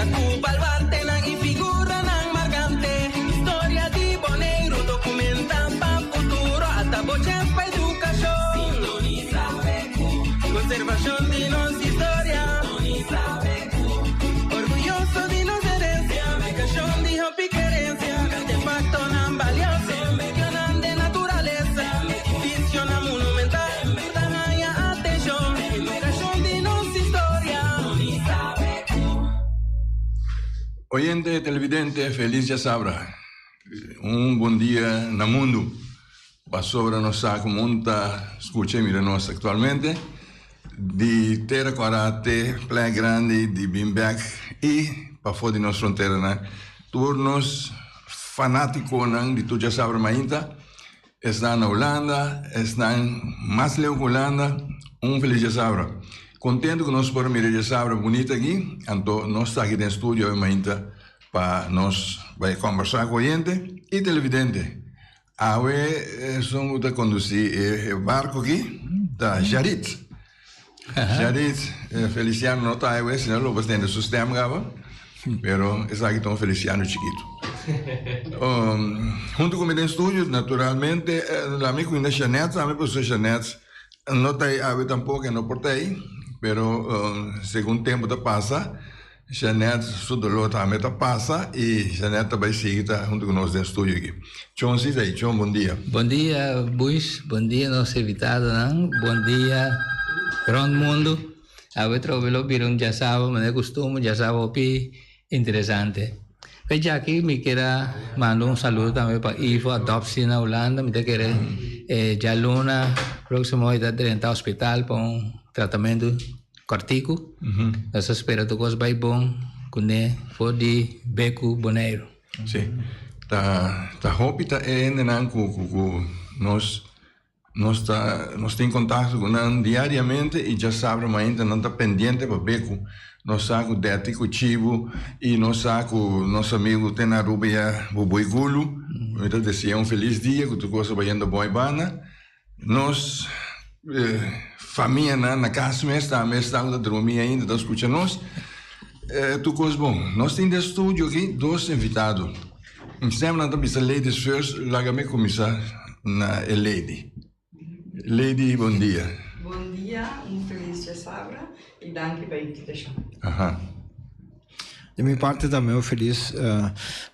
Bunita ku baluartenan i figuranan markante. Historia di Boneiru dokumentá pa futuro. Ata bo chèns pa edukashon. Sintonisa BQ. Konservashon di nos historia. Sintonisa BQ. Orguyoso di nos herensia. Aplikashon di hopi kerensia. Artefaktonan balioso. Medionan den naturalesa. Edifisionan monumental. Ta haña atenshon. Edukashon di nos historia. Oyente, televidente, felis djasabra. Un bon dia na mundu. Pasobra nos sa ku mundu ta skucha i mira nos aktualmente. Di Tera Kòrá te Playa Grandi, di bin bèk i pafó di nos fronteranan. Tur nos fanátikonan di tur djasabra mainta. Esnan na Hulanda, esnan mas leu ku Hulanda, un felis djasabra. Kontentu ku nos por mira e djasabra bunita aki, anto nos ta aki den studio awe mainta pa nos bai kòmbersá ku oyente i televidente. Awe esun ku ta kondusí e barko aki ta Jarit. Jarit, Feliciano no ta awe, si no lo bo tende su stem gaba, pero esaki ta un Feliciano chikitu. Hunto ku mi den studio, naturalmente, la mi kuinda Jeanette tambe, pasobra Jeanette no ta ei awe tampoko, e no por ta ei, pero segun tempu ta pasa, Jeanette su dolor tambe ta pasa y Jeanette ta bay sigui ta hunto cu nos den studio aki. Chon si ta ahi. Chon, bon dia. Bon dia Buis, bon dia nos invitadonan, bon dia rond mundo. Awe trobe lo bira un djasaba manera costumber, un djasaba hopi interesante. Pe djaki mi kier a manda un saludo tambe pa Ivo Adoptie na Hulanda, mi ta kere djaluna proximo e ta drenta hospital pa un tratamento. Kòrtiku, nos ta spera tur kos bai bon kuné for di Beku Boneiru. Sí, ta ta hopi ta e hendenan ku ku ku nos nos ta nos tin kontakto ku nan diariamente i djasabra mainta nan ta pendiente pa Beku. Nos sa ku Detty ku Chibu i nos sa ku nos amigu te na Aruba ya Bubui Gulu. Mi ta desea un felis dia ku tur kos ta bayendo bon i banda. Nos famianan na kas mes tambe esnan ku ta drumi ainda ta skucha nos. Tur kos bon. Nos tin den studio aki dos invitado. Semper nan ta bisa ladies first, laga mi kuminsá na e lady. Lady, bon dia. Bon dia, un felis djasabra i danki pa e invitashon. Aha. Di mi parti tambe un felis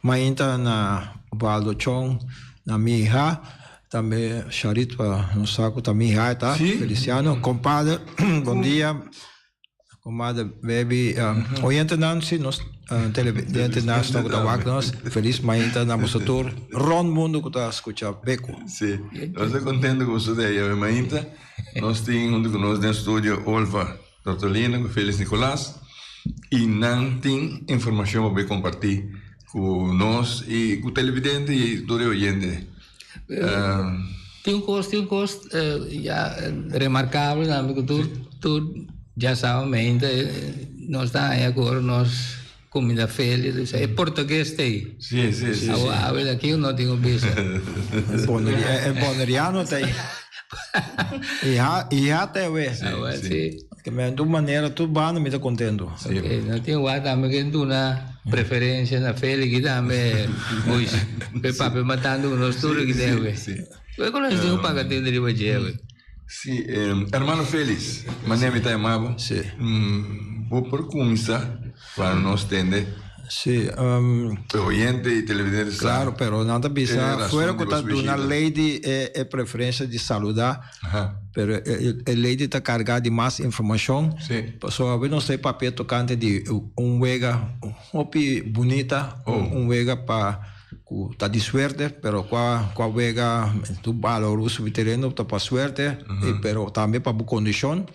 mainta na Waldo Chong, na mi iha. Tambe Sharit pa nos sa ku ta mi hija ta Feliciano. Compadre, bon dia. Comadre Baby, oyentenan si nos televidentenan ku ta wak nos, felis mainta na boso tur rond mundo ku ta skucha Beku. Si, nos ta kontento ku boso ta awe mainta. Nos tin huntu ku nos den studio Olva Tortolina ku Felix Nicolas i nan tin informashon pa bay kompartí ku nos i ku televidente i tur e oyente. Tin un kos, tin un kos ya remarkabel tambe ku tur tur djasaba mente nos ta haña ku ora nos kuminda feli e portugues ta ei. Sí, sí, sí. Awo awe ta kico no tin ku bisa. E boneriano ta ei. I ha ta ei we. Awe sí. Ke men tur manera tur banda mi ta kontento. Sí. Ok, no tin wak tambe ke duna preferencia na Feli ki tambe Bush. Pe papia matando ku nos tur aki den we. Sí. Ku nos tin ku paga tin riba dje we. Sí, hermano Félix, manera mi ta yama bo. Sí. Bo por kuminsá pa nos tende. Sí. E oyente y televidente sa. Claro, pero nan ta bisa fuera cu ta duna Lady e preferencia di saluda, pero e Lady ta carga di mas informacion. Sí. Pasobra awe nos ta e papia tocante di un wega hopi bunita, un wega pa cu ta di suerte, pero cua cua wega tu bala ora bo subi tereno ta pa suerte, pero tambe pa bo condicion.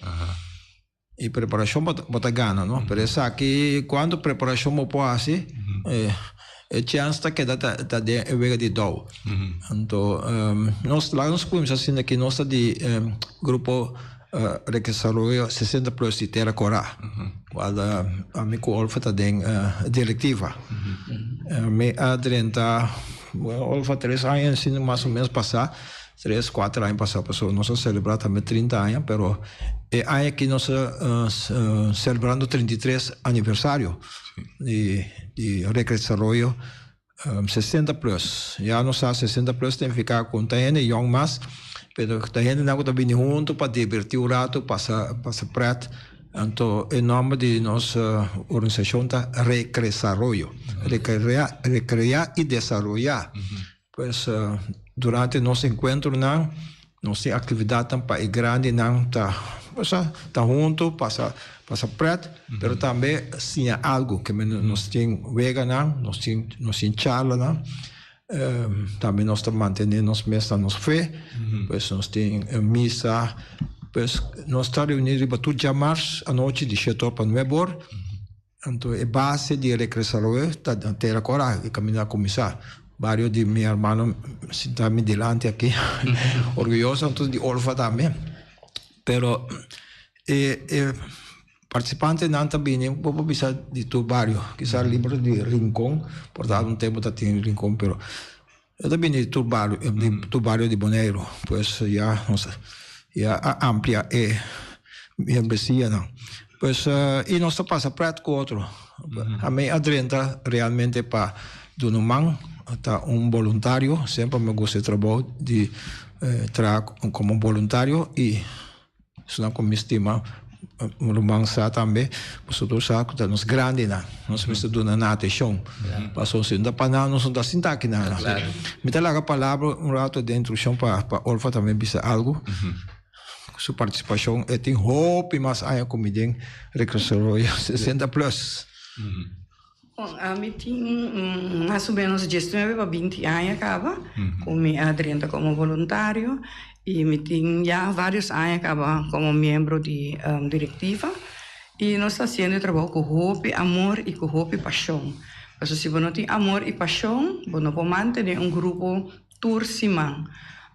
E preparashon bo ta bo ta gana no pero esaki kuantu preparashon bo por hasi e chèns ta keda ta ta den e wega di dou anto nos laga nos kuminsá asina ki nos ta di grupo Rekesaroyo sesenta plus di Tera Kora kual ami ku Olfa ta den direktiva mi a drenta Olfa tres aña asina mas o menos pasá. Tres, kuater aña pasá pasobra nos a selebrá tambe 30 aña, pero e aña aki nos ta selebrando 33 aniversario di di Recresaroyo 60 plus. Ya nos sa 60 plus ta nifiká ku no ta hende yòn mas, pero ta hendenan ku ta bini huntu pa dibertí un ratu, pasa pasa prèt. Anto e nòmber di nos organisashon ta Recresaroyo, rekreá rekreá i desaroyá. Pues durante nos encuentronan nos tin actividadnan pa e grandinan ta osea ta hunto pasa pasa pret pero tambe siña algo ke men nos tin weganan nos tin nos tin charlanan tambe nos ta mantene nos mes na nos fe pues nos tin misa pues nos ta reuni riba tur djamars anochi di shete or pa nuebe or. Anto e base di Recresaroe ta na Tera Kora, e kaminda a kuminsá. Bario di mi hermano sinta mi dilanti aki, orguyoso anto di Olfa tambe. Pero e e partisipantenan ta bini bo por bisa di tur bario, kisas liber di Rincon, por ta un tempu ta tin Rincon, pero e ta bini di tur bario, di tur bario di Boneiru. Pues ya nos ya a amplia e membresíanan. Pues i nos ta pasa prèt ku otro. Ami a drenta realmente pa duna un man, ta un boluntario, semper mi a gusta e trabou di traha komo boluntario i Esnan ku mi stima, mi ruman sa tambe, pasobra tur sa ku ta nos grandinan, nos mester duna nan atenshon. Pasobra si no ta pa nan, nos no ta sinta aki nan. Mi ta laga palabra un rato den instrukshon pa pa Olfa tambe bisa algu. Su partisipashon, e tin hopi mas aña ku mi den Recreación 60 plus. Bon, ami tin mas o menos diesnuebe pa binti aña kaba ku mi a drenta komo voluntario i mi tin ya varios aña kaba komo miembro di direktiva i nos ta hasiendo e trabou ku hopi amor i ku hopi pashon. Pasobra si bo no tin amor i pashon bo no por mantene un grupo tur siman.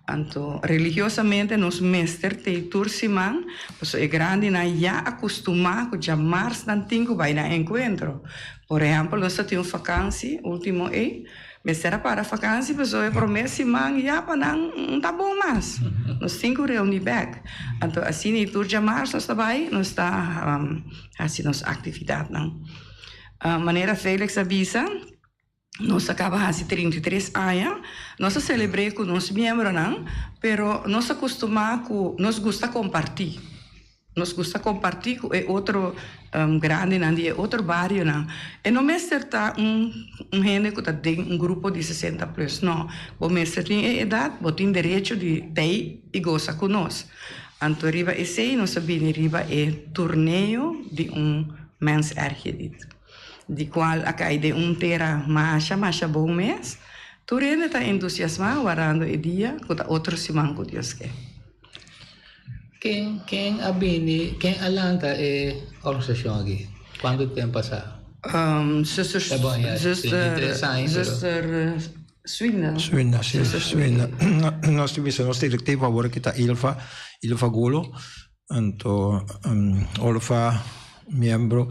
Anto religiosamente nos mester tei tur siman, pasobra e grandinan ya a kustumá ku djamars nan tin ku bai na enkuentro. Por ehèmpel, nos ta tin un fakansi último ei, mester a para fakansi pasobra e promé siman ya pa nan no ta bon mas. Nos tin ku reuní bèk. Anto asina i tur djamars nos ta bai, nos ta hasi nos aktividatnan. Manera Felix a bisa. Nos a kaba hasi 33 aña. Nos a selebr'é ku nos miembronan, pero nos a kustumá ku nos gusta kompartí. Nos gusta kompartí ku e otro grandenan di e otro barionan. E no mester ta un un hende ku ta den un grupo di 60 plus, no. Bo mester tin e edat, bo tin derecho di tei i gosa ku nos. Anto riba esei nos a bini riba e torneo di un mens ergedit. Di cual a cay den un tera masha masha bon mes. Tur hende ta entusiasma warando e dia cu ta otro siman cu Dios ke. Ken ken a bini, ken a lanta e organisacion aki? Cuanto tempo pasa? Zuster Zuster Swinda. Swinda, si, Swinda. Nos ta bisa nos directiva awor aki ta Ilva, Ilva Gulo. Anto Olfa, miembro,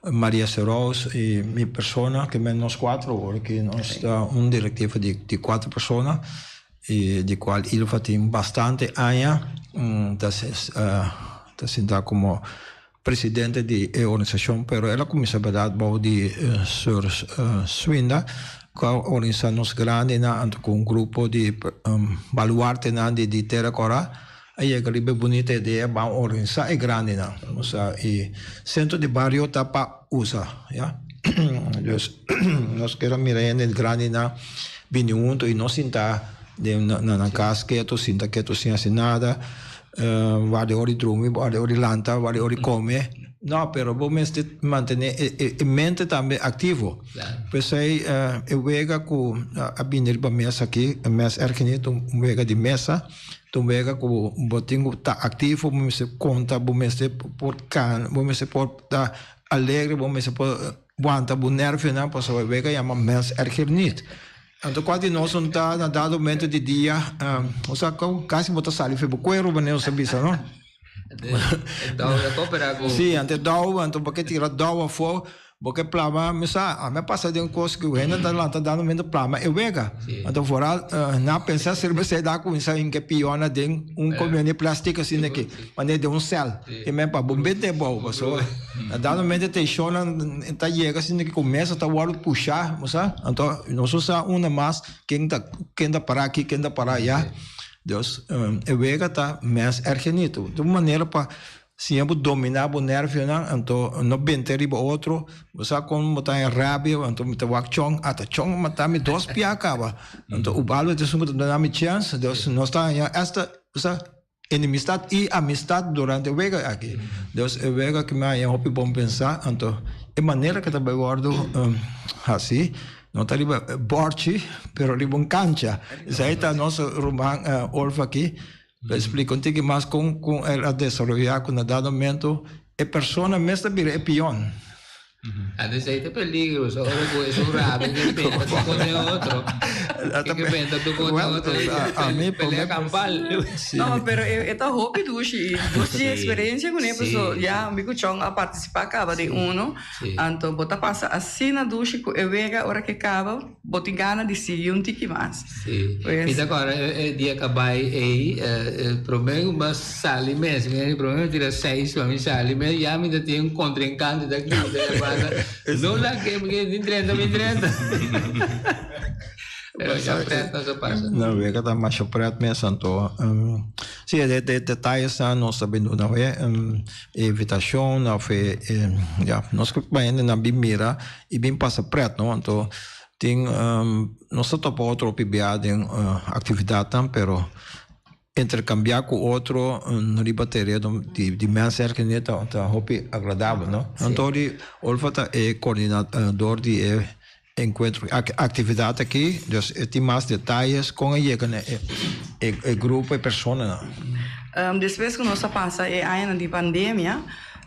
Maria Serous y mi persona, ke men nos cuatro awor aki nos ta un directiva di di cuatro persona y di cual Ilva tin bastante aña ta ta sinta como presidente di e organisacion, pero el a cuminsa berdad bou di Sir Swinda cu a organisa nos grandinan anto cu un grupo di baluartenan di di Tera Cora. A yega riba e bunita idea ban organisa e grandinan. Osea e centro di bario ta pa usa, ya. Dus nos kier a mira hende grandinan bini hunto y no sinta den na nan cas keto, sinta keto sin haci nada, warda e ora di drumi, warda e ora di lanta, warda e ora di come. No, pero bo mester mantene e mente tambe activo. P'esey e wega cu a bini riba mesa aki, e mes ergenie ta un wega di mesa. Ta un wega ku bo tin ku ta aktivo, bo mester konta, bo mester por kan, bo mester por ta alegre, bo mester por wanta bo nervionan pasobra e wega yama Mens Erger Niet. Anto kua di nos no ta na dado momento di dia, osea kasi bo ta sali for bo kuero manera nos ta bisa no. E dou ta koperá ku. Si, anto e dou, anto bo ke tira dou afó. Bo ke plama, mi sa, ami a pasa den kos ku hende ta lanta dando momento plama e wega. Anto foral nan a pensa sirbi esei da kuminsa hinka e piona den un komion di plastic asina aki, manera den un sèl. I men pa bo bente abou pasobra na dado momento e tenshonnan ta yega asina ki ku mesa ta wòrdu pushá, bo sa. Anto nos no sa unda mas ken ta ken ta pará aki, ken ta pará ayá. Dus e wega ta mes ergenito. Di un manera pa Siña bo dominá bo nervionan, anto no benta riba otro. Bo sa kon bo ta haña rabia, anto mi ta wak chon, ata chon a mata mi dos pia kaba. Anto Ubaldo ta esun ku ta duna mi chèns, dus nos ta haña esta, bo sa, enemistat i amistat durante e wega aki. Dus e wega ku mi haña hopi bon pensá, anto e manera ku ta bai wòrdu hasi no ta riba bòrchi, pero riba un kancha. Esei ta nos ruman Olf aki. Ta explica un tiki mas con con el a desaroya cu na dado momento e persona mes ta bira e pion. Antes ei ta peligro, so ora cu esun rabia ke penta tu con e otro. Ke penta tu con e otro. Pelea campal. No, pero e ta hopi dushi y dushi experiencia cu ne paso ya mi cu Chong a participa caba den uno. Anto bo ta pasa asina dushi cu e wega ora ke caba. Bo tin gana di sigui un tiki mas. Sí. Pues. Mi ta kòrda e dia ku a bai ei, e promé ku mi a sali mes, mi a promé mi tira seis pa mi sali mes, ya mi ta tin un kontrinkante ta grita e banda, no laga mi ke tin drenta mi drenta. Pero ya pret nos a pasa. No, wega ta masha pret mes anto. Sí, e detayesnan nos ta bin duna awe, e invitashon òf e, ya, nos ke bai hende nan bin mira. I bin pasa pret no anto tin nos ta topa otro hopi bia den actividadnan pero intercambia cu otro riba tereno di mens erkende ta hopi agradabel no. Anto di Olfa ta e coordinador di e encuentro actividad aki dus e tin mas detayes con a yega na e grupo e personanan. Despues cu nos a pasa e añanan di pandemia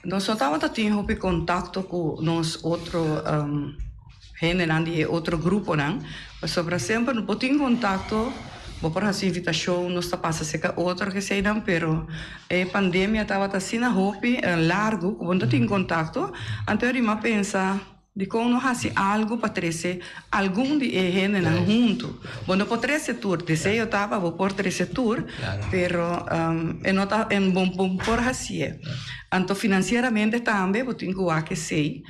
Nos no tabata tin hopi kontakto ku nos otro hendenan di e otro gruponan, pasobra semper bo tin kontakto, bo por hasi invitashon, nos ta pasa serka otro keseinan, pero e pandemia tabata asina hopi largu ku bo no ta tin kontakto, anto e rima pensa. Dikon no hasi algu pa trese algun di e hendenan huntu? Bo no por trese tur, deseo ta pa bo por trese tur, pero e no ta en bo bo por hasié. Anto finansieramente tambe bo tin ku wak esei.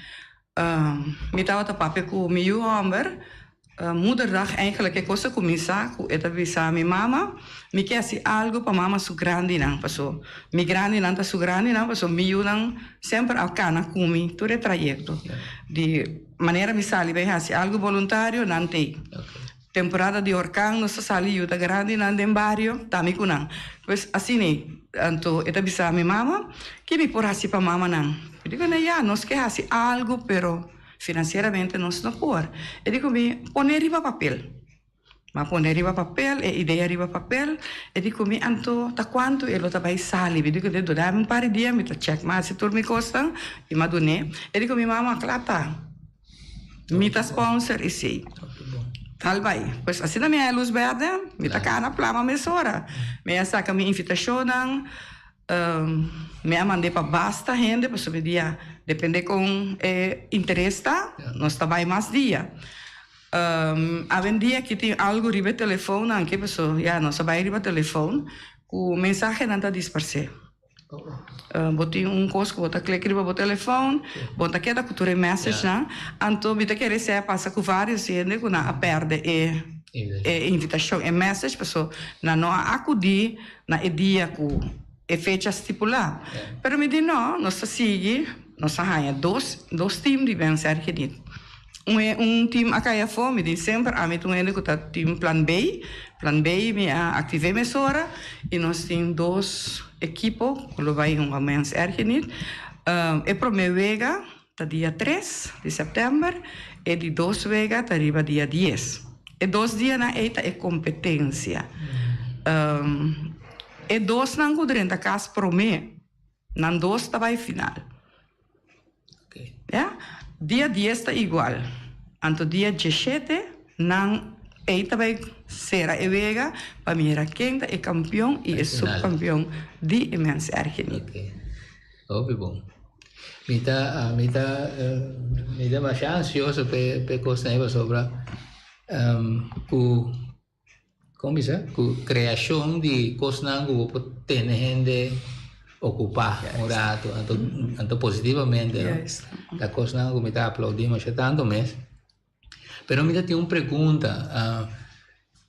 Mi tabata papia ku mi yu hòmber. Moederdag eigenlijk e kos a kuminsá ku e ta bisa mi mama, mi ke hasi algu pa mama su grandinan, paso mi grandinan ta su grandinan, paso mi yunan semper a kana ku mi tur e trayekto. Di manera mi sali bai hasi algu boluntario, nan t'ei. Temporada di orkan nos ta sali yuda grandinan den bario, ta mi ku nan. Pues asina ei. Anto e ta bisa mi mama, ke mi por hasi pa mamanan? Mi di ku nan, ya, nos ke hasi algu, pero. Financieramente nos no por. E di cu mi, pone riba papel. M'a pone riba papel, e idea riba papel. E di cu mi, anto ta cuanto e lo ta bay sali? Mi di cu, duna mi un par di dia, mi ta check mas si tur mi cosnan y m'a dun'é. E di cu mi, mama, cla ta. Mi ta sponsor esey. Tal bay. Pues asina mi haya luz berde, mi ta cana plama mesora. Mi a saca mi invitacionnan. Mi a mand'é pa basta hende pasobra mi dia depende kon e interes ta, nos ta bai mas dia. Awendia aki tin algu riba e telefonnan ke pasobra ya nos a bai riba telefon ku mensahenan ta disparsé. Bo tin un kos ku bo ta klik riba bo telefon, bo ta keda ku tur e messagenan, anto mi ta kere esei a pasa ku vários hende ku nan a pèrdè e invitashon, e message, pasobra nan no a akudí na e dia ku e fecha stipulá. Pero mi di no, nos ta sigui, nos a haña dos, dos tim di Ben Sergio di un e un tim a kai afó, mi di semper ami ta un hende ku ta tin plan B, plan B mi a aktiv'é mesora i nos tin dos ekipo ku lo bai hunga Mens Ergeniet. E promé wega ta dia tres di sèptèmber, e di dos wega ta riba dia dies. E dos dianan ei ta e kompetensia. E dosnan ku drenta kas promé, nan dos ta bai final. Ya. Dia dies ta igual. Anto dia dieshete nan ei ta bai sera e wega pa mira ken ta e kampion i e supkampion di e Mens Ergeniet. Hopi bon. Mi ta mi ta mi ta masha ansioso p'e p'e kosnan ei pasobra ku kon bisa ku kreashon di kosnan ku bo por tene hende okupá un rato anto anto positivamente no ta kosnan ku mi ta aplaudí masha tantu mes. Pero mi ta tin un pregunta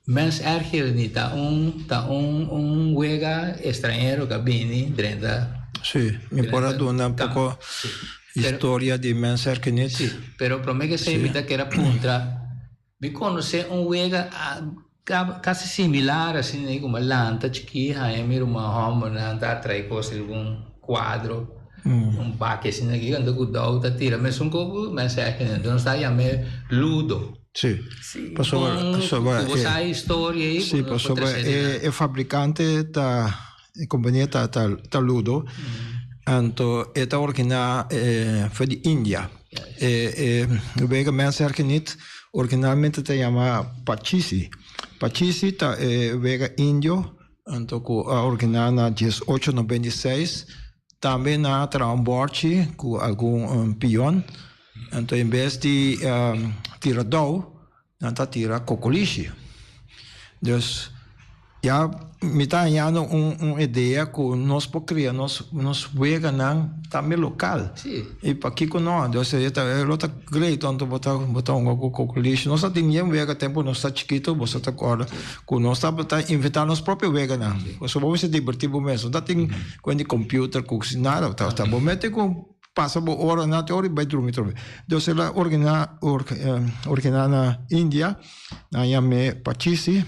Mens erger ni ta un ta un un wega estranhero ka bini drenta. Sí, mi por a duna un poko historia di Mens erger niet. Sí, pero prome ke esei mi ta kere puntra, mi konosé un wega kasi similar asina ei kuma lanta chikí haña mi ruman hòmbernan ta trae kos algun kuadro, un baki asina aki anto ku dou ta tira mesun kos ku Mens erger niet, nos ta yam'é ludo. Sí, pasobra pasobra Ku bo sa e historia ei, Sí, ku pasobra trese e e fabrikante ta e kompania ta ta ta Ludo, anto e ta originá for di India. E e wega Mens Herkenit originalmente ta yama Pachisi. Pachisi ta e wega indio anto ku a originá na 1896. Tambe nan a traha un bòrchi ku algun pion. Anto en bes di tira dou, nan ta tira kokolishi. Dus ya mi ta hañando un un idea ku nos por kria nos nos weganan tambe lokal. I pakiko no? Dus e ta e lo ta great anto bo ta bo ta hunga ku kokolishi. Nos a tin yen wega tempu nos ta chikitu, boso ta kòrda ku nos tabata inventá nos propio weganan. Pasobra bo mester dibertí bo mes. No ta tin kuen di computer ku nada. Ta bo mete ku Pasa bo ora na te ora y bay drumi trobe. Dus el a orgena orgena na India, nan yam'é Pachisi.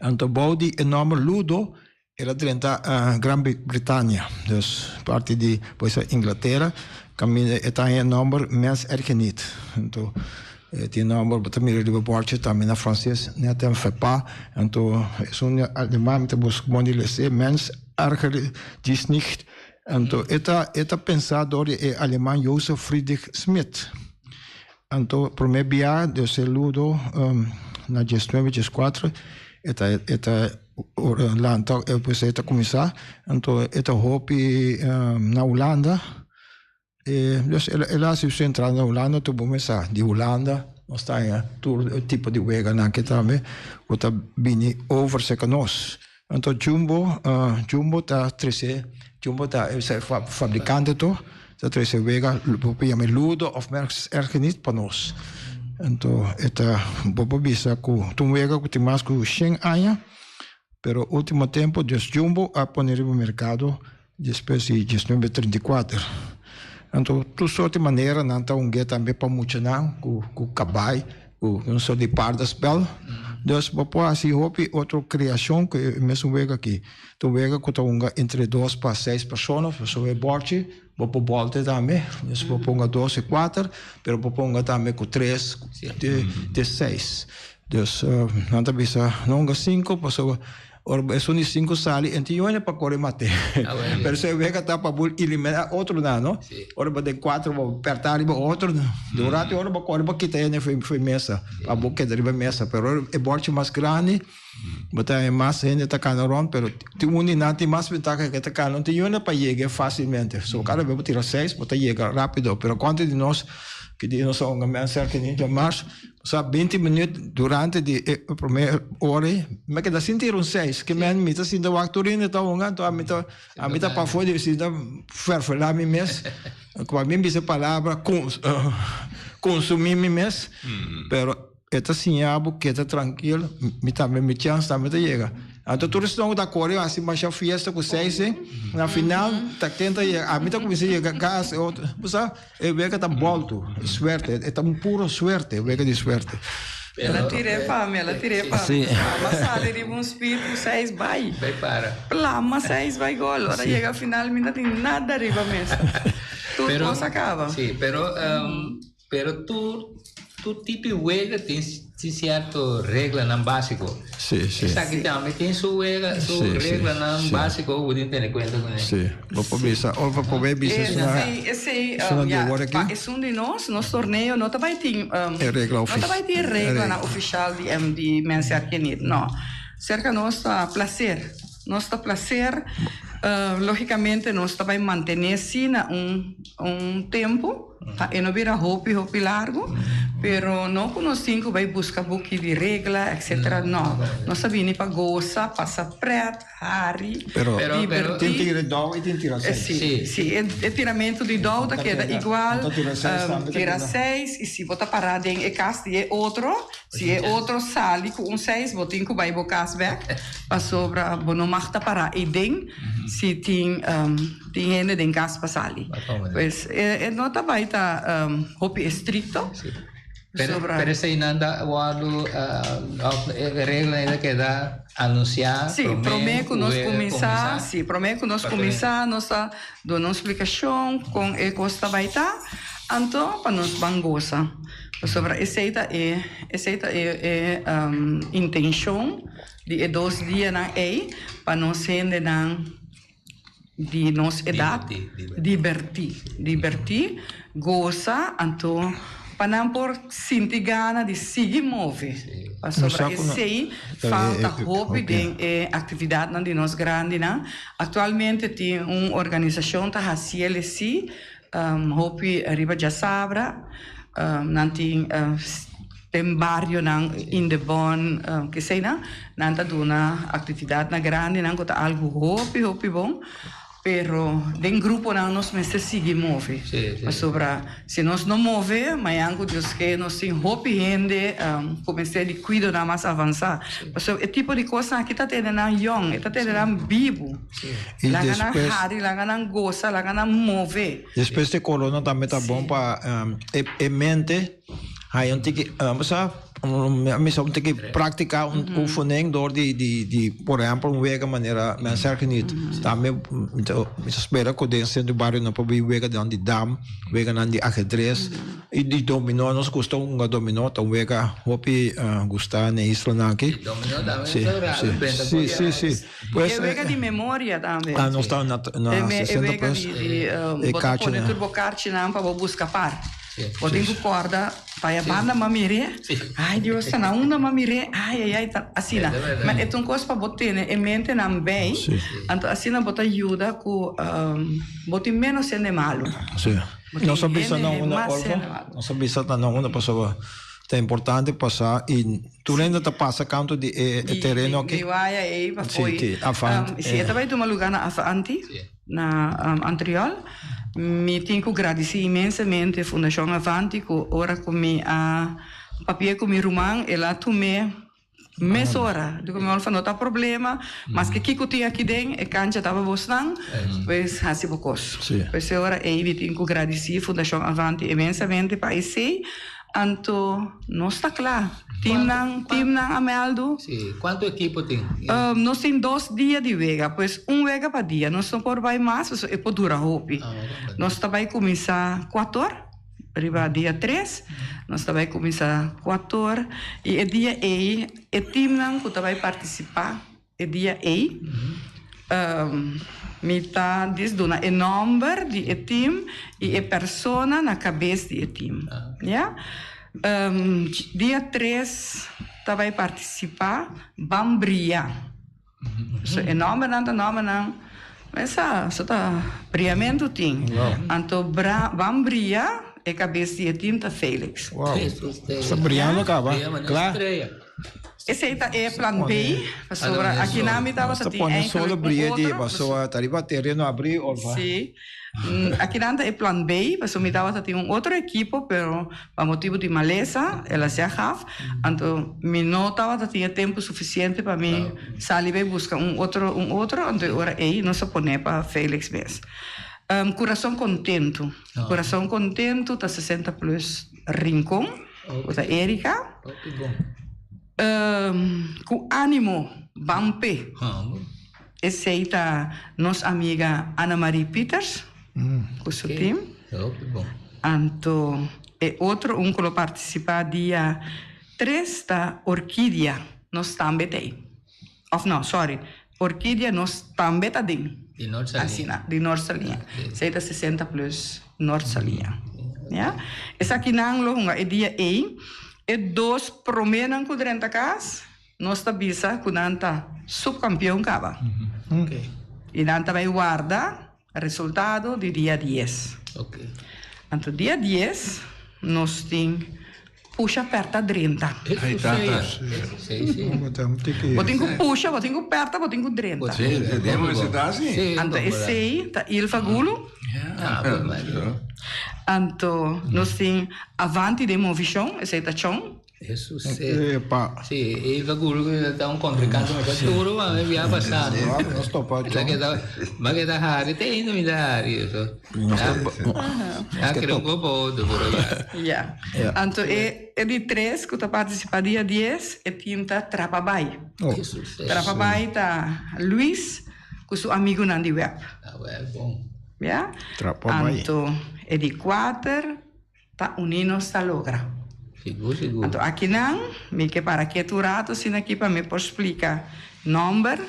Anto bou di e nomber Ludo el a drenta Gran Britania, dus parti di por esa Inglatera, kaminda e ta haña e nomber Mens Ergeniet. Anto e tin nomber bo ta mira riba bòrchi tambe na Franses, Net en fait pas. Anto esun aleman mi ta buska bon di lese, Mens erger dich nicht. Anto e ta e ta pensá dor di e aleman Josef Friedrich Schmidt. Anto promé bia dus e ludo na diesnuebe dieskuater e ta e ta lanta pues e ta kuminsá anto e ta hopi na Hulanda e dus el a hasi su entrada na Hulanda anto bo mester sa di Hulanda nos ta haña tur tipo di weganan aki tambe ku ta bini over serka nos. Anto Jumbo, Jumbo ta trece, Jumbo ta e fabricante to, ta trece wega, bo por yama ludo of merks erge nit pa nos. Anto e ta, bo por bisa cu ta un wega cu tin mas cu shen aña, pero ultimo tempo dus Jumbo a pone riba mercado despues di diesnuebe trinta i kuater. Anto tur soort di manera nan ta hungu'é tambe pa muchanan ku ku kabai, ku un soort di paardenspel. Dus bo por hasi hopi otro kreashon ku e mesun wega aki. Ta un wega ku ta hunga entre dos pa seis persona, pasobra e bòrchi bo por bòlta tambe. Dus bo por hunga dos i kuater, pero bo por hunga tambe ku tres te te seis. Dus nan ta bisa no hunga sinku pasobra Ora bo esun di sinku sali, e tin yoña pa kore mat'é. Pero si e wega ta pa bo eliminá otronan, no? Ora bo den kuater bo pèrtá riba otro, di un ratu ora bo kore bo kita hende for e mesa, pa bo keda riba e mesa. Pero ora e bòrchi mas grandi, bo ta haña mas hende ta kana rònt, pero tin un di nan tin mas ventaha ke ta kana, no tin yoña pa yega fásilmente. So kada bes bo tira seis, bo ta yega rápido. Pero kuantu di nos ki di nos a hunga mènsè aki den djamars, Sa binti minuut durante di e prome ora ei, mi a keda sin tira un seis. Ke men mi ta sinta wak tur hende ta hunga, anto ami ta ami ta pafó di sinta ferfelá mi mes. Ku a mi bisa palabra konsumí mi mes, pero e ta siña bo keda trankil, mi tambe mi chèns tambe ta yega. Anto tur esnan ku ta kore hasi masha fiesta ku seis ei, na final ta ken ta yega, ami ta kuminsá yega kas, e otro, bo sa. E wega ta bolto, e suerte, e ta un puro suerte, e wega di suerte. El a tir'é pa mi, el a tir'é pa mi. Plama sali riba un speed ku seis bai. Bai para. Plama seis bai gol. Ora yega final mi no tin nada riba mesa. Tur kos a kaba. Sí, pero Pero tur tur tipo di wega tin tin cierto reglanan basico. Sí, sí. Esaki tambe tin su wega, su Sí, sí, reglanan sí. basico ku bo tin tene cuenta kuné. Sí, bo por bisa, ora bo por bay bisa esuna, Esei, esei, esuna um, di ya, awor pa aki. esun di nos, nos torneo no ta bai tin, um, E regla no ta ofici- bai tin e reglanan regla. oficial di, um, di Mens Erkenir, no. Cerca nos ta placer, nos ta placer. Lógikamente nos ta bai mantené sí na un un tempu pa e no bira hopi hopi largu, pero no ku nos tin ku bai buska buki di regla etcetera no. Nos a bini pa gosa, pasa prèt, hari, Pero divertí. tin tira dou i tin tira seis. Sí, sí, e tiramentu di dou ta keda igual, Anto tira seis tambe ta tira keda. seis i si bo ta pará den e kas di e otro, Si e otro sali ku un seis bo tin ku bai bo kas bek pasobra bo no mag ta para eiden si tin tin hende den kas pa sali. Pues e no ta bai ta hopi estrikto pasobra. Pero eseinan ta wòrdu òf e reglanan ta keda anunsiá Sí, promé ku nos kuminsá, sí, promé ku nos kuminsá nos ta duna un splikashon kon e kos ta bai ta, anto pa nos ban gosa. Pasobra esei ta e esei ta e e intenshon di e dos dianan ei, pa nos hendenan di nos edat dibertí, dibertí, gosa, anto pa nan por sinti gana di sigui move. Pasobra esei falta hopi den e aktividatnan di nos grandinan. Aktualmente tin un organisashon ta hasié lesi Hopi riba djasabra nan tin den barionan Indebon keseinan nan ta duna aktividatnan grandinan ku ta algu hopi hopi bon pero den gruponan nos mester sigui move pasobra si nos no move mañan ku Dios ke nos tin hopi hende ku mester di kuidonan mas avansá pasobra e tipo di kosnan aki ta tene nan yòn e ta tene nan bibu. Y Laga nan despues hari, laga nan gosa, laga nan move. Despues di corona tambe ta bon pa e mente haya un tiki sa misa un tiki practica un oefening door di di por ehempel un wega manera Men Serge Niet tambe mi ta spera cu den centro bario nan por bin wega di dam weganan di ajedrez Y di dominó, nos gusta hunga dominó, ta un wega hopi gusta na e islanan aki. Dominó tambe Sí, ta raro sí, benta sí, por sí, sí. Pues, E wega di memoria tambe. Ah, nos ta na, na E me, e 60 wega plus. di, di, E bo ta pone kaartjenan. tur bo kaartjenan pa bo buska par. Sí. Bo tin ku kòrda pa e banda m'a mir'é. Sí. Ai Dios, ta na unda m'a mir'é? Ai, ai, ai, ta asina. E ta bèrdat. Ma e ta un kos pa bo tene e mentenan bei. Sí. Anto asina bo ta yuda ku bo tin ménos hende malu. Sí. Bo tin Nos a bisa hende nan una, mas Olga, hende malu. nos a bisa nan una pasobra ta importante pasa y tur hende ta pasa kanto di e Di, tereno di, aki. di waya ei pa Sí, fo'i. ti, Avant, Si e ta bai tuma luga na Avanti, Sí. na Antriol, mi tin ku gradisí inmensamente Fundashon Avanti ku ora ku mi a papia ku mi ruman el a tum'é Mesora, di ku mi Olfa no ta problema, maske kiko tin aki den e kancha ta pa bosnan, pues hasi bo kos. Pues e ora ei mi tin ku gradisí Fundashon Avanti inmensamente pa esei, anto nos ta kla. Timnan, timnan a mèldu. Sí, kuantu ekipo tin? Nos tin dos dia di wega, pues un wega pa dia. Nos no por bai mas pasobra e por dura hopi. Nos ta bai kuminsá kuator. Riba dia tres nos ta bai kuminsá kuator i e dia ei e timnan ku ta bai partisipá e dia ei mi ta dis duna e nòmber di e tim i e persona na kabes di e tim ya. Dia tres ta bai partisipá Ban Bria. So e nòmbernan ta nòmbernan mesa so ta briamentu tin. Anto bra ban bria e kabes di e tim ta Felix. Wow. Sta briando kaba. Kla. Esei ta e plan B pasobra akinan mi tabata tin Pone eigenlijk solo un bria di otro. pasobra ta riba tereno abri olfa. Sí. Akinan ta e plan B pasobra mi tabata tin un otro ekipo pero Pa motibu di malesa el a sea gaf, anto mi no tabata tin e tempu sufisiente pa mi sali bai buska un otro un otro, anto e ora ei nos a pone pa Felix mes. Kurason Kontentu Kurason Kontentu ta 60 plus Rincon, ku ta Erika. Ku animo ban p'e. Esei ta nos amiga Ana Marie Pieters ku su team. Anto e otro un ku lo partisipá dia tres ta Orkidia, nos tambe ta ei. Òf no, sòri, Orkidia nos tambe ta den. Di Nort Saliña. Asina, di Nort Saliña. Esei ta 60 plus Nort Saliña. Ya. Esakinan lo hunga e dia ei. E dos proménan ku drenta kas. Nos ta bisa ku nan ta subkampion kaba. I nan ta bai warda resultado di dia dies. Anto dia dies nos tin pusha pèrta drenta. Ay tata. Bo tin ku pusha, bo tin ku pèrta, bo tin ku drenta. Anto esei ta Ilva Gulu. Anto nos tin Avanti den Movishon, esei ta Chon. Hesus e. Epa. Si, e iba guru ku ta un kontrinkante masha duro ma mi bia pasá. Nos topa Chon. M'a keda hari te ainda mi ta hari eso. A kere un kopo otro pero ya. Ya. Anto e e di tres ku ta partisipá dia dies e tim ta Trapa Bai. Hesus e. Trapa Bai ta Luis ku su amigunan di web. Ah wèl bon. Ya. Trapa Bai. Anto e di kuater Ta uní nos ta logra. Sigur, sigur. Anto akinan mi ke para ketu un ratu asina aki pa mi por splika nòmber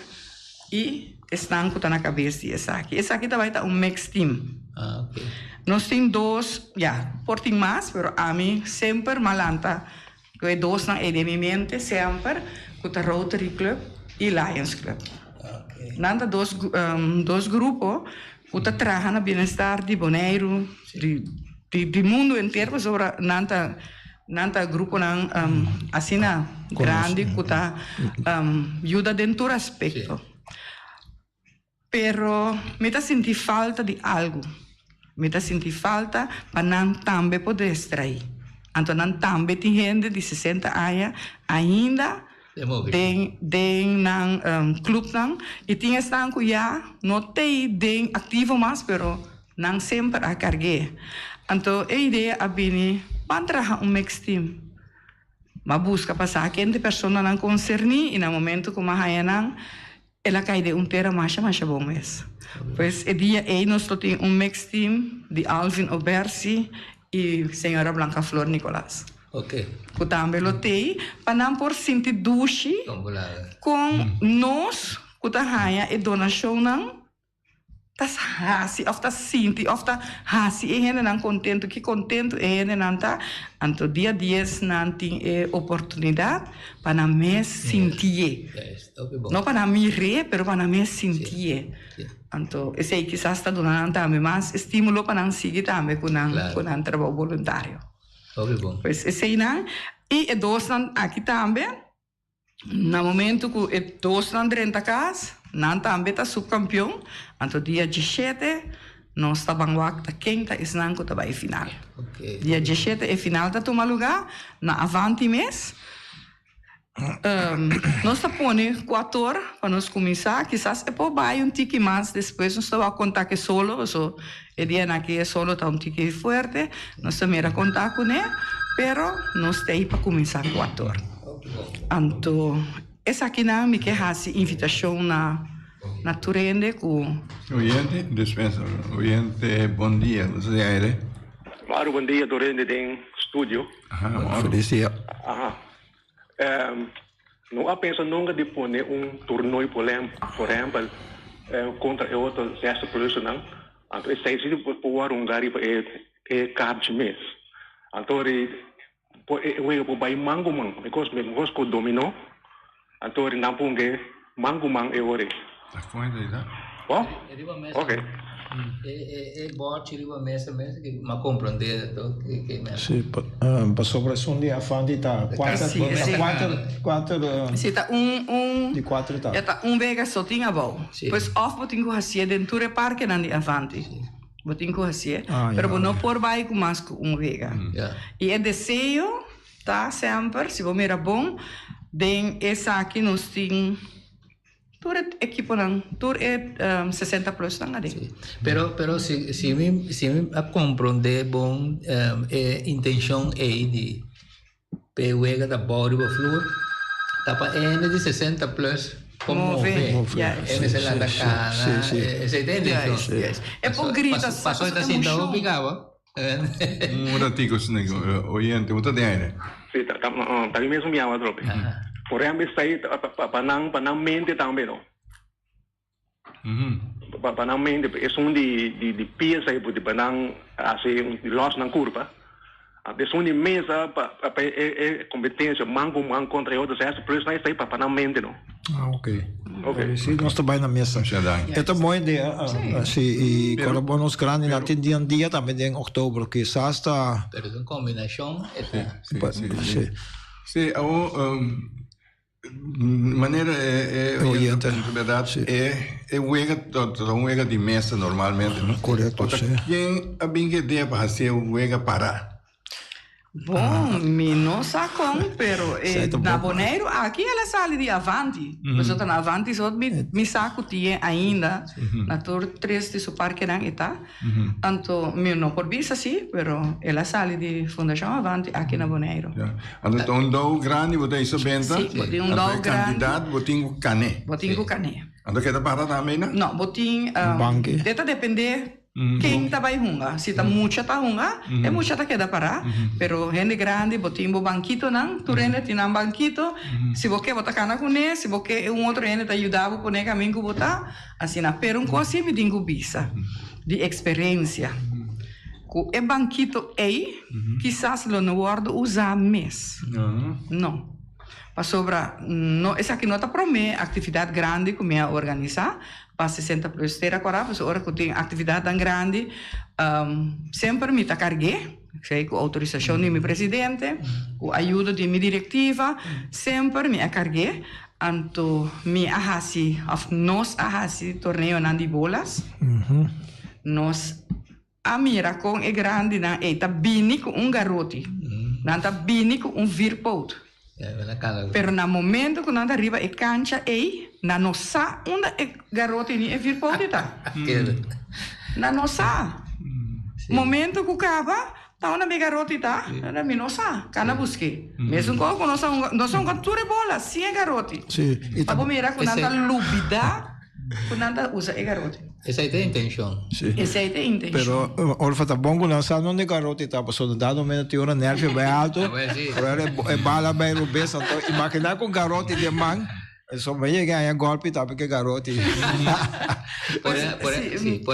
i esnan ku ta na kabes di esaki. Esaki ta bai ta un mixed team. Ah, ok. Nos tin dos, ya, por tin mas, pero ami semper m'a lanta ku e dosnan ei den mi mente semper, ku ta Rotary Club i Lions Club. Ok. Nan ta dos, dos grupo ku ta traha na bienestar di Boneiru, di. Di mundu entero pasobra nan ta nan ta gruponan asina grandi ku ta yuda den tur aspekto. Pero mi ta sinti falta di algu. Mi ta sinti falta pa nan tambe por destraí. Anto nan tambe tin hende di sesenta aña ainda den den nan klupnan i tin esnan ku ya no t'ei den aktivo mas pero Nan semper a karg'é. Anto e idea a bini, Ban traha un mixed team. M'a buska pa sa ken di personanan konserní i na momento ku m'a haña nan, el a kai den un tera masha masha bon mes. Pues e dia ei nos lo tin un mixed team di Alvin Obersi i señora Blanca Flor Nicolas. Ku tambe lo t'ei pa nan por sinti dushi kon nos ku ta haña e donashonnan ta hasi òf ta sinti òf ta hasi e hendenan kontentu, ki kontentu e hendenan ta, anto dia dies nan tin e oportunidat pa nan mes sintié. No pa nan mir'é, pero pa nan mes sintié. Anto esei kisas ta duna nan tambe mas estímulo pa nan sigui tambe ku nan ku nan trabou boluntario. Pues eseinan i e dosnan aki tambe. Na momento cu e dosnan drenta cas, nan tambe ta subcampeon, anto dia diesshete nos ta ban wak ta ken ta esnan cu ta bay final. Dia diesshete e final ta tuma luga na Avanti mes. Nos ta pone cuator pa nos cuminsa, kisas e por bay un tiki mas despues nos ta wak conta cu e solo, paso e dianan aki e solo ta un tiki fuerte, nos ta mira conta cune, pero nos ta ey pa cuminsa cuator. Anto esakinan mi ke hasi invitashon na na tur hende ku. Oyente, despensa, oyente bon dia, bo ta den aire? Maru bon dia tur hende den studio. Aha, maru. Feliz dia. Aha. No a pensa nunca di pone un tornooi por ehempel contra e otro zesde plusonan, anto esei si por wòrdu hunga riba e kaartje mes. Anto ri Por e wega por bai man ku man, mekos mekos ku dominó, anto ri nan pung'e man ku man e ora ei. Ta kon e ta? Bo? Riba mesa. Ok. E e e bòrchi riba mesa mes ki m'a komprondé to ke ke mesa. Si, pasobra esun di afanti ta kuater, Si, si. kuater, kuater. Si, ta un, un. Di kuater ta. E ta un wega so tin abou. Si. Pues òf bo tin ku hasié den tur e parkenan di afanti. Si. Bo tin ku hasié, Ah, pero bo ja. no por bai ku mas ku un wega. Ja. I e deseo ta semper, si bo mira bon, den esaki nos tin tur e ekiponan, tur e 60 plusnan aden. Sí. Pero, pero si, si mi, si mi a komprondé bon e intenshon ei di P'e wega ta bou riba flur, ta pa hende di sesenta plus por move. E mester lanta kana, esei ta e intenshon. E por grita Paso e ta sinta hopi kaba. Un ratico oyente, bo ta den aire. Si, ta mi mesmo mi yama atrobe. Por ehempel esei ta pa nan mente tambe no. Pa nan mente esun di di pieza ei pa nan hasi un los nan kurpa esun di mesa pa pa e e kompetensia man ku man kontra e otro sèste plus nan esei pa nan mente no. Ah ok. Ok. Si, nos ta bai na mesa. Masha danki. E ta bon idea, si, i kòrda bo nos grandinan tin dia un dia tambe den oktober, kisas ta. Pero es un kombinashon e ta. Si, si, si. Si, awor manera e oyente puntra berdad, e wega ta un wega di mesa normalmente, no? Korekto, si. Ken a bin ku e idea pa hasi e wega pará? Bon, mi no sa kon, pero e na Boneiru aki el a sali di Avanti. Pasobra ta na Avanti so mi sa ku tin ainda na tur tres di su parkenan e ta. Anto mi no por bisa si, pero el a sali di Fundashon Avanti aki na Boneiru. Anto ta un dou grandi bo ta hisa benta? Si, bo tin un dou grandi. Anto e kantidat bo tin ku kané? Bo tin ku kané. Anto keda para tambe na? No, bo tin, e ta depende Ken ta bai hunga? Si ta mucha ta hunga, e mucha ta keda pará. Pero hende grandi, bo tin bo bankitonan, tur hende tin nan bankito. Si bo ke bo ta kana kuné, si bo ke e un otro hende ta yuda bo pone kamin ku bo ta, asina. Pero un kos si mi tin ku bisa di eksperensia, ku e bankito ei kisas lo no wòrdu usá mes. No. Pasobra no esaki no ta promé aktividat grandi ku mi a organisá. Pa 60 plus tera kora pasobra ora ku tin aktividatnan grandi semper mi ta karg'é, esei ku outorisashon di mi presidente, ku ayudo di mi direktiva, semper mi a karg'é. Anto mi a hasi òf nos a hasi torneonan di bolas, nos a mira kon e grandinan ei ta bini ku un garoti, nan ta bini ku un vierpoot. Pero na momento ku nan ta riba e kancha ei, nan no sa unda e garoti ni e vierpoot ta. Nan no sa. Momento ku kaba, ta unda mi garoti ta? Mi no sa. Kana busk'é. Mesun kos ku nos a hunga, nos a hunga tur e bola sin e garoti. Pa bo mira ku nan ta lubida. Ku nan ta usa e garoti. Esei ta e intenshon. Sí. Esei ta e intenshon. Pero Olfa ta bon ku nan sa nonde garoti ta pasobra dado momento tin ora nervio bai alto, ora e bala bai robes anto imaginá ku garoti den man so bo yega haña gòlpi tambe ku e garoti. Por por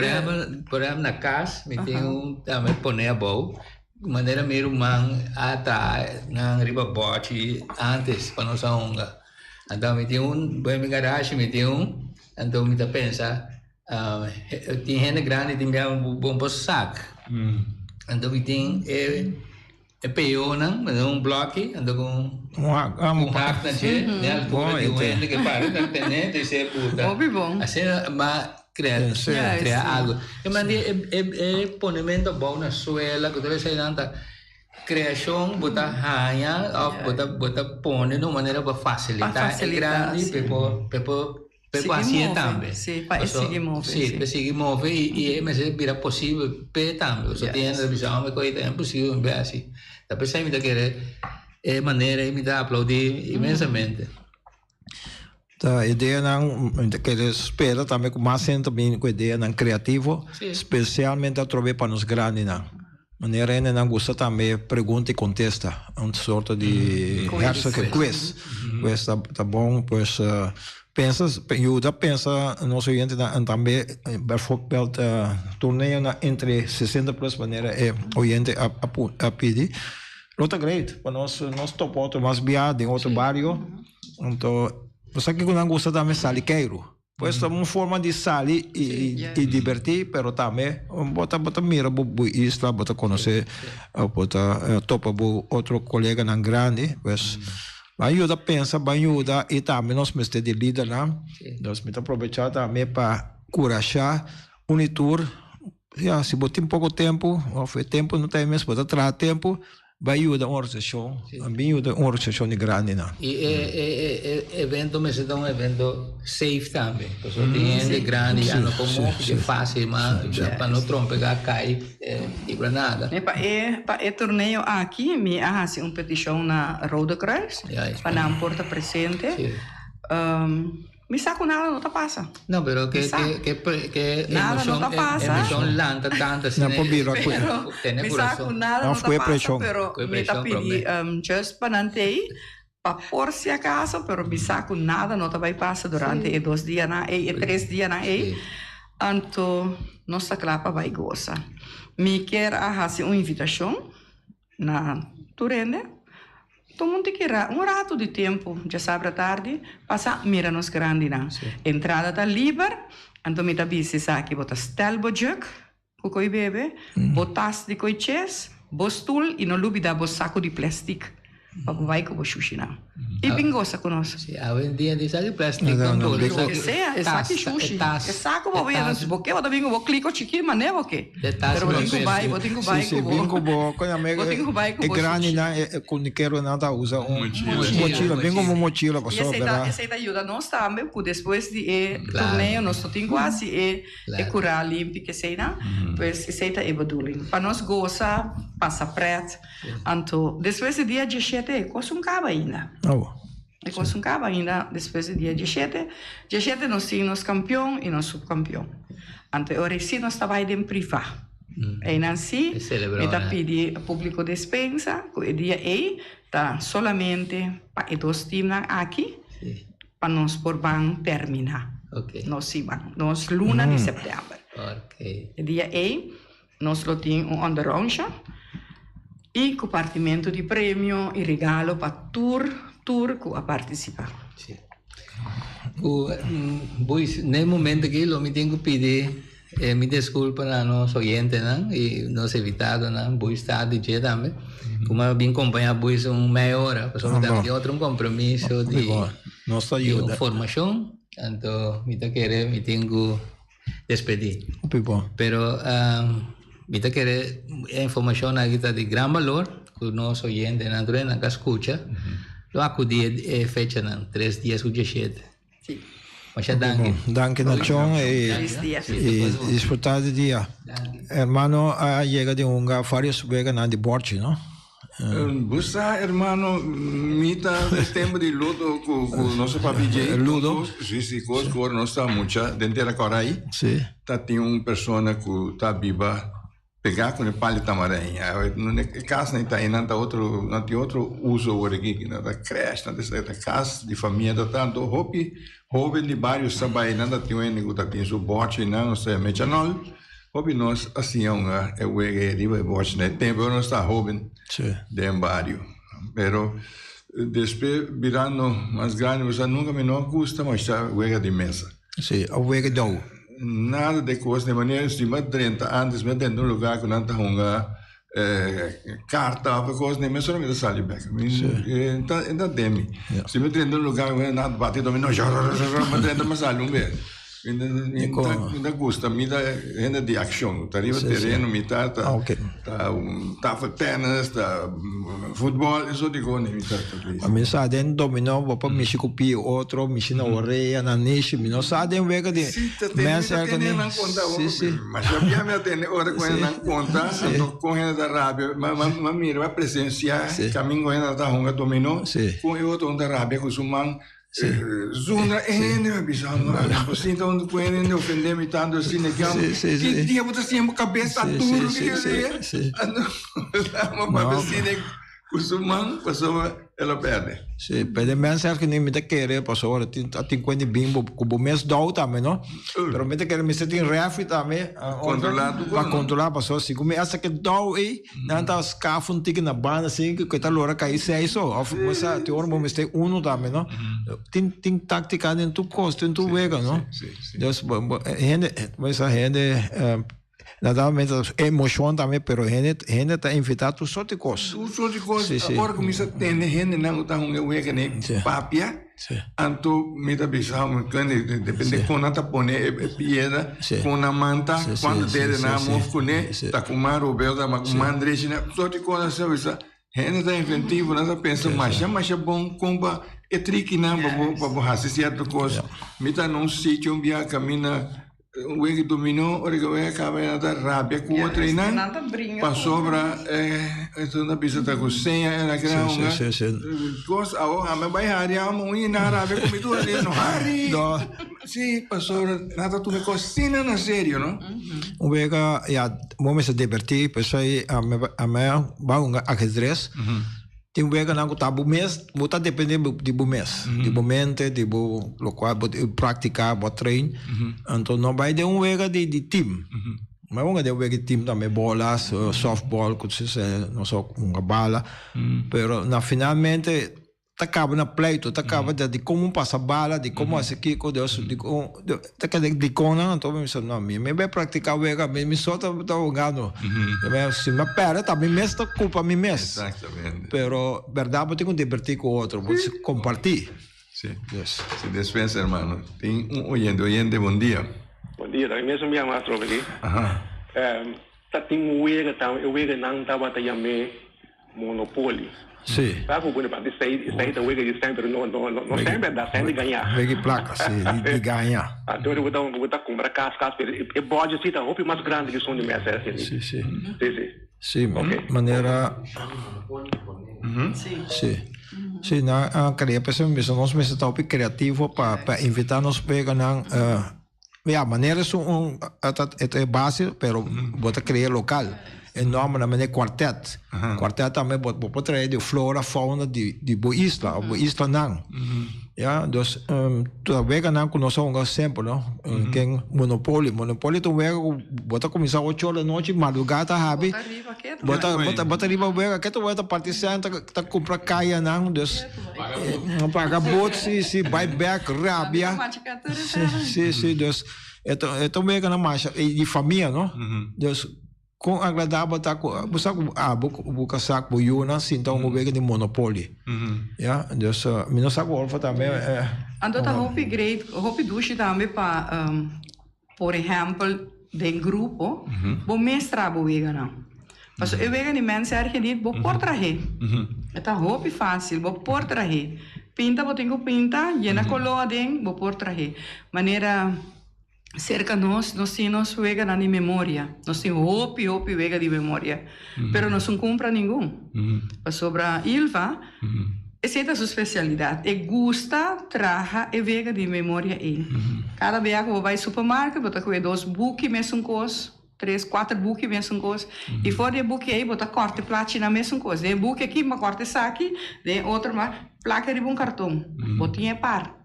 ehèmpel por ehèmpel na kas mi tin un tambe pone abou manera mi ruman a traha nan riba bòchi antes pa nos a hunga. Anto mi tin un, den mi garashi mi tin un, anto mi ta pensa tin hende grandi tin bia bon por sak. Anto mi tin e e peonan, mi tin un bloki anto ku un hak na dje, den altura di un hende ke para ta tene ta esei buta. Asina mi a krea krea algo. E manera e e ponemento abou na suela ku tur eseinan ta. Creacion bo ta haña of bo ta bo ta pone na un manera pa facilita e grandi pa e por pa e por pa e por hacié tambe. Sí, pa e sigui move. Sí, pa e sigui move y y e mester bira posibel p'e tambe. Pasobra tin hende ta bisa hombre koe ta imposibel mi bay haci. Ta p'esei mi ta kere e manera ei mi ta aplaudi inmensamente. Ta ideanan mi ta kere spera tambe ku mas hende ta bini ku ideanan kreativo, spesialmente atrobe pa nos grandinan. Manera hendenan gusta tambe pregunta i kontesta, un sorto di hersenke quiz. Pues ta bon pues pensa yuda pensa nos oyentenan tambe bijvoorbeeld torneonan entre 60 plus manera e oyente a pidi. Lo ta great pa nos nos topa otro mas bia den otro bario. Anto bo sa kiko nan gusta tambe sali keiru. Pues ta un forma di sali i i diverti pero tambe bo ta bo ta mira bo bo isla bo ta konosé bo ta topa bo otro koleganan grandi pues ban yuda pensa ban yuda i tambe nos mester di lidernan. Nos mi ta aprovecha tambe pa kurashá un i tur. Ya, si bo tin poko tempu òf e tempu no ta e mes, bo ta traha tempu, bai yuda un organisashon, bin yuda un organisashon di grandinan. I e e e evento mester ta un evento safe tambe, pasobra tin hende grandi ya no por move di fácil mas pa no trompegá kai kibra nada. Pa e pa e torneo aki mi a hasi un petishon na Rode Kruis pa nan por ta presente. Mi sa ku nada no ta pasa. No, pero ke ke ke nada no ta pasa. Emocion lanta tanto asina. Nan por bira ku. Pero mi sa ku nada no ta pasa, pero mi ta pidi just pa nan tei pa por si acaso, pero mi sa ku nada no ta bai pasa durante e dos dianan ei, e tres dianan ei. Anto nos ta kla pa bai gosa. Mi kier a hasi un invitashon na tur hende. Tuma un tiki un ratu di tempu djasabra tardi pasa mira nos grandinan. Entrada ta liber, anto mi ta bisa esaki bo ta stel bo juk ku koi bebe, bo tas di koi ches, bo stul i no lubida bo saku di plestik pa bo bai ku bo shushinan. I bin gosa ku nos. Si, awendia di sa di plastic No, no, con no. Loke sea, e saki shushi, e saku bo bira, bo ke bo ta bin ku bo kliko chikí mane bo ke. Pero bo tin ku bai, bo tin ku bai ku bo. Sí, sí, bin ku bo, koña me, Bo tin ku bai ku e bo grandinan, e kunikeronan ta usa un Mochila. mochila, bin ku bo mochila I pasobra esei ta, bera. esei ta yuda nos tambe ku despues di e torneo nos no tin ku hasi e e kura limpi keseinan, pues esei ta e bedoeling. Pa nos gosa, pasa pret. Anto despues di dia dieshete e kos un kaba ainda. E kos un kaba ainda despues di dia dieshete. Dieshete nos tin nos kampion i nos supkampion. Anto e ora ei si nos ta bai den privá. Einan si mi ta pidi públiko despensa ku e dia ei ta solamente pa e dos timnan aki pa nos por ban terminá nos siman, nos luna di sèptèmber. E dia ei Nos lo tin un onderonsje y compartimento di premio y regalo pa tur tur cu a participa. Sí. Cu boys, na e momento aki lo mi tin cu pidi eh, mi disculpa na nos oyentenan y nos invitadonan, boys ta di dje tambe, cu mi a bin compaña boys un meia ora, pasobra mi tambe tin otro un compromiso di, Nos ta di un yuda. formacion, anto mi ta kere mi tin cu despedí. Hopi bon. Pero mi ta kere e informashon aki ta di gran balor ku nos oyentenan tur nan ka skucha lo akudí e fechanan tres dies ku dieshete. Sí. Masha danki. Danki Nachon y Feliz dia. y disfruta di dia. Hermano a yega di hunga varios weganan di borchi no? Bo sa hermano, mi ta e tempo di ludo cu cu nos papi Jay. Ludo? Si, si, cos cu ora nos ta mucha den tera Corai. Si. Ta tin un persona cu ta biba pega cu e pal di tamarijn. E cas nan ta einan ta otro, nan tin otro uso awor aki, nan ta crash, nan ta cas di famia ta tanto hopi hoben di bario sa bay nan ta tin un hende cu ta tin su bochi nan, osea mechanol. Hopi nos a siña hunga e wega ei riba e bochi na e tempu nos ta hoben den bario. Pero despues birando mas grandi bo sa nunka mi no a gusta masha wega di mesa. Sí, a wega dou. Nada de kos di manera si mi a drenta antes mi a drenta un lugar ku nan ta hunga karta of e kos ni mesora mi ta sali bek. Mi e ta den mi. Si mi drenta un lugar ku nan ta bati dominó mi a drenta mi a sali un bes. Mi ta gusta, mi ta hende di accion. Ta riba tereno, mi ta ta tafel tennis, ta futbol, eso di cos mi ta ta. Mi sa den dominó bo por mishi cu pie otro, mishi na orea, na nishi, mi no sa den wega di Mi ta tene nan conta, masha bia mi a tene ora cu hende nan conta, anto con hende ta rabia, mi mira, mi a presencia camingo hende ta hunga dominó, con e otro ta rabia cu su man. Zundra e hende mi a bisa no bo sinta un ku hende ofende mi tantu asina ke amo ki dia bo ta siña bo kabes ta duru ki ke amo papia asina ku su man pasobra el a perde. Si, pero e mensahe ni mi ta kere pasobra tin a tin kuenta di bin bo ku bo mes dou tambe no pero mi ta kere mester tin refri tambe Kontrola tur pa kontrola pasobra si ku mi hasta ke dou ei Nan ta skaf un tiki na banda así ku ta lora kai seis so of bo sa tin ora bo mester uno tambe no. Tin tin taktika den tur kos den tur wega no. Dus bo bo hende bo sa hende naturalmente emoshon tambe pero hende hende ta invitá tur sorti kos. Tur sorti kos ora ku mi sa tende hendenan ku ta hunga wega den papia. Anto mi ta bisa mi kende depende kon nan ta pone e piedra, kon nan manta, kuantu dede nan a move kuné, ta ku man robes ta ku man drechi, sort di kos asina bisa hende ta inventivo, nan ta pensa masha masha bon kon pa e trikinan pa bo pa bo hasi sierto kos. Mi ta na un sitio un biaha kaminda Un wega dominó, ora ku e wega kaba nan ta rabia ku otro i nan pasobra e ta bisa ta ku seña e na keda hunga kos awo ami bai hari amo un i nan rabia ku mi tur a di no hari si pasobra nan ta tuma e kos asina na serio no. Un wega ya bo mester diverti p'esei ami bai hunga ajedres. Tin weganan ku ta bo mes, bo ta depende di bo mes, di bo mente, di bo lokual bo praktika, bo train. Anto no bai den un wega di team. Mi a hunga den wega di team tambe, bola, softball, ku nos a hunga bala. Pero na finalmente ta kaba na pleito, ta kaba di komo pasa bala, di komo hasi kiko, dus di kon, ta keda dikonnan, anto mi bisa no, mi mi bai praktiká wega, mi mi so ta hungando. Si mi a pèrdè ta mi mes ta kulpa mi mes. Exactamente. Pero bèrdat bo tin ku dibertí ku otro, bo kompartí. Sí. Yes. Sí, despensa hermano. Tin un oyente, oyente, bon dia. Bon dia, ta mi mes un biaha mas atrobe aki. Aha. Ta tin un wega tambe, e weganan tabata yam'é Monopoly. Sí. Sa ku bueno, antes esei, esei ta wega di sèn, pero no, no, no, no sèn bèrdat, sèn di gañá. Wega di plaka, sí, di, di gaña. Anto bo ta, bo ta kumpra kas, kas, pero e, e bòdje sí ta hopi mas grandi ku esun di mesa asina. Sí, sí. Sí, sí. Sí, manera. Sí. Sí. Sí, nan a krea, p'esei mi bisa nos mester ta hopi kreativo pa, pa invitá nos weganan, Ya, manera es un e ta e base, pero bo ta crea local. E nombernan manera cuartet. Cuartet tambe bo bo por trae di flora, fauna di di bo isla of bo islanan. Ya, dus ta weganan cu nos a hunga semper no. Ken Monopoly. Monopoly ta un wega cu bo ta cuminsa ocho ora di anochi, madruga ta habi. Bo ta riba ketu. Bo ta bo ta riba wega ketu bo ta parti cen ta ta cumpra cayanan dus paga boet si si bay bek rabia. Si si si dus e ta e ta un wega nan masha y di famia no dus con agradabel ta cu bo sa cu abo cu bo casa cu bo yunan sinta un wega di monopoly ya dus mi no sa cu Olfa tambe. Anto ta hopi great hopi dushi tambe pa Por ehèmpel, den grupo, bo mes traha bo weganan. Pasobra e wega di mens erge dit, bo por trah'é. E ta hopi fásil, bo por trah'é. Pinta bo tin ku pinta, yena koló aden, bo por trah'é. Manera serka nos, nos tin nos weganan di memoria. Nos tin hopi, hopi wega di memoria. Pero nos no kumpra ningun. Pasobra Ilva. Esei ta su spesialidat. E gusta traha e wega di memoria ei. Kada bia ku bo bai supermarket bo ta kohe dos buki mesun kos, tres, kuater buki mesun kos. I for di e buki ei bo ta kòrta e plachinan mesun kos. Den e buki aki bo a kòrta esaki, den e otro bo a plaka riba un karton. Bo tin e par.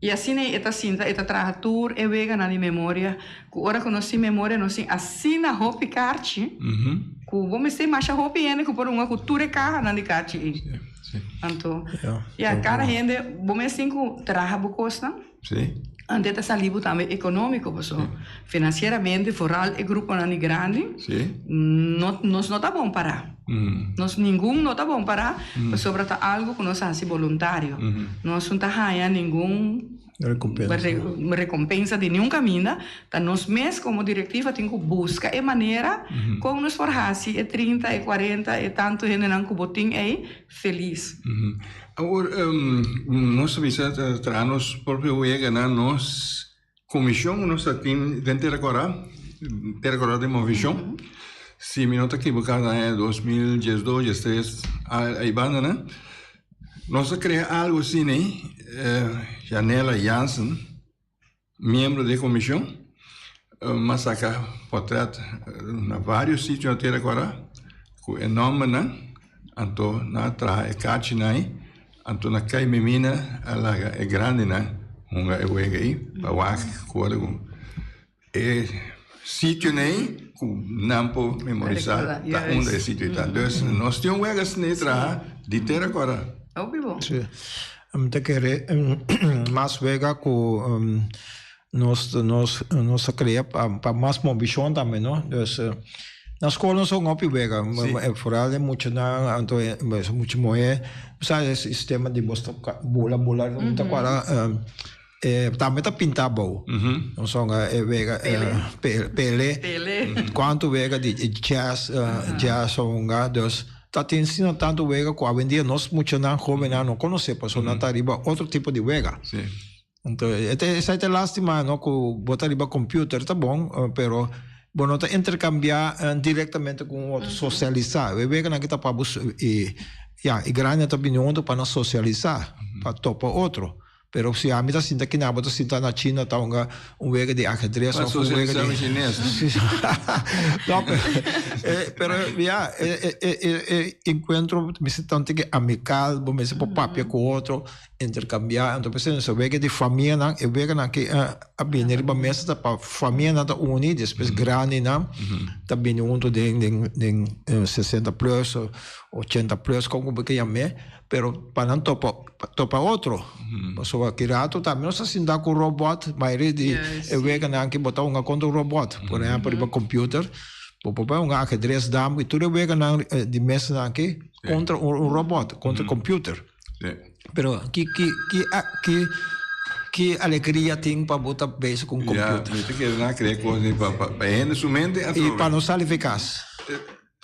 I asina e ta sinta, e ta traha tur e weganan di memoria, ku ora ku nos tin memoria nos tin asina hopi karchi, ku bo mester masha hopi hende ku por hunga ku tur e kahanan di karchi ei. Anto, ya, kada hende bo mes tin ku traha bo kosnan, anto e ta sali bo tambe ekonómiko, pasobra finansieramente foral e gruponan di grandi, no nos no ta bon pará. Nos ningun no ta bon pará pasobra ta algu ku nos a hasi boluntario. Nos no ta haña ningun rekompensa di niun kaminda. Ta nos mes komo direktiva tin ku buska e manera kon nos por hasi e trinta, e kuarenta, e tantu hendenan ku bo tin ei felis. Awor, nos ta bisa ta traha nos propio weganan, nos Comision nos ta tin den Tera Cora, Tera Cora den Movishon. Si mi no ta ekiboká na aña 2012, 13, ai banda nan. Nos a krea algo asina ei, Janela Jansen, miembro di e comision, m'a saka portret na varios sitio na Tera Cora ku e nombernan, anto nan a traha e kachinan ei. Anto na kai mi mina a laga e grandinan hunga e wega ei pa wak ku ora ku e sitionan ei ku nan por memorisá ta unda e sitio ei ta. Dus nos tin un wega asina ei traha di tera kora. Hopi bon. Sí. Mi ta kere mas wega ku Nos nos nos a crea pa pa mas movishon tambe no. Dus na skol nos a hopi wega, foral e muchanan anto e mucha muhé bo sa e sistema di bos ta bula bula mi ta kuadra tambe ta pinta abou. Nos a hunga e wega pele, kuantu wega di chess chess a hunga dus ta tin asina tantu wega ku awendia nos muchanan hobennan no konosé pasobra nan ta riba otro tipo di wega. Anto esei ta lastima no ku bo ta riba computer ta bon pero bo no ta intercambia directamente ku un otro socialisa e weganan ki ta pa bo y ya e grandi ta bini hunto pa nan socialisa pa topa otro. Pero si ami ta sinta aki nan, bo ta sinta na China ta hunga un wega di ajedrez Pa of un wega socialisa di chines. No, pero, eh, pero ya, e, e, e, e, e encuentro mester ta un tiki amical, bo mester por papia cu otro, intercambia. Anto p'esei nos wega di famianan, e weganan ki a bini riba mesa ta pa famianan ta uni, despues grandinan ta bini hunto den den den 60 plus o 80 plus, kon ku bo ke yam'é. Pero pa nan topa topa otro. Pasobra ki rato tambe nos ta sinta ku robot, mayoria di e weganan aki bo ta hunga kontra un robot. Por ehempel riba computer bo por bai hunga ajedrez, dam i tur e weganan di mesanan aki kontra un robot, kontra computer. Pero ki ki ki ki ki alegria tin pa bo ta bezig ku un computer? Ya, mi ta kere nan krea kos pa pa hende su mente I pa no sali for kas.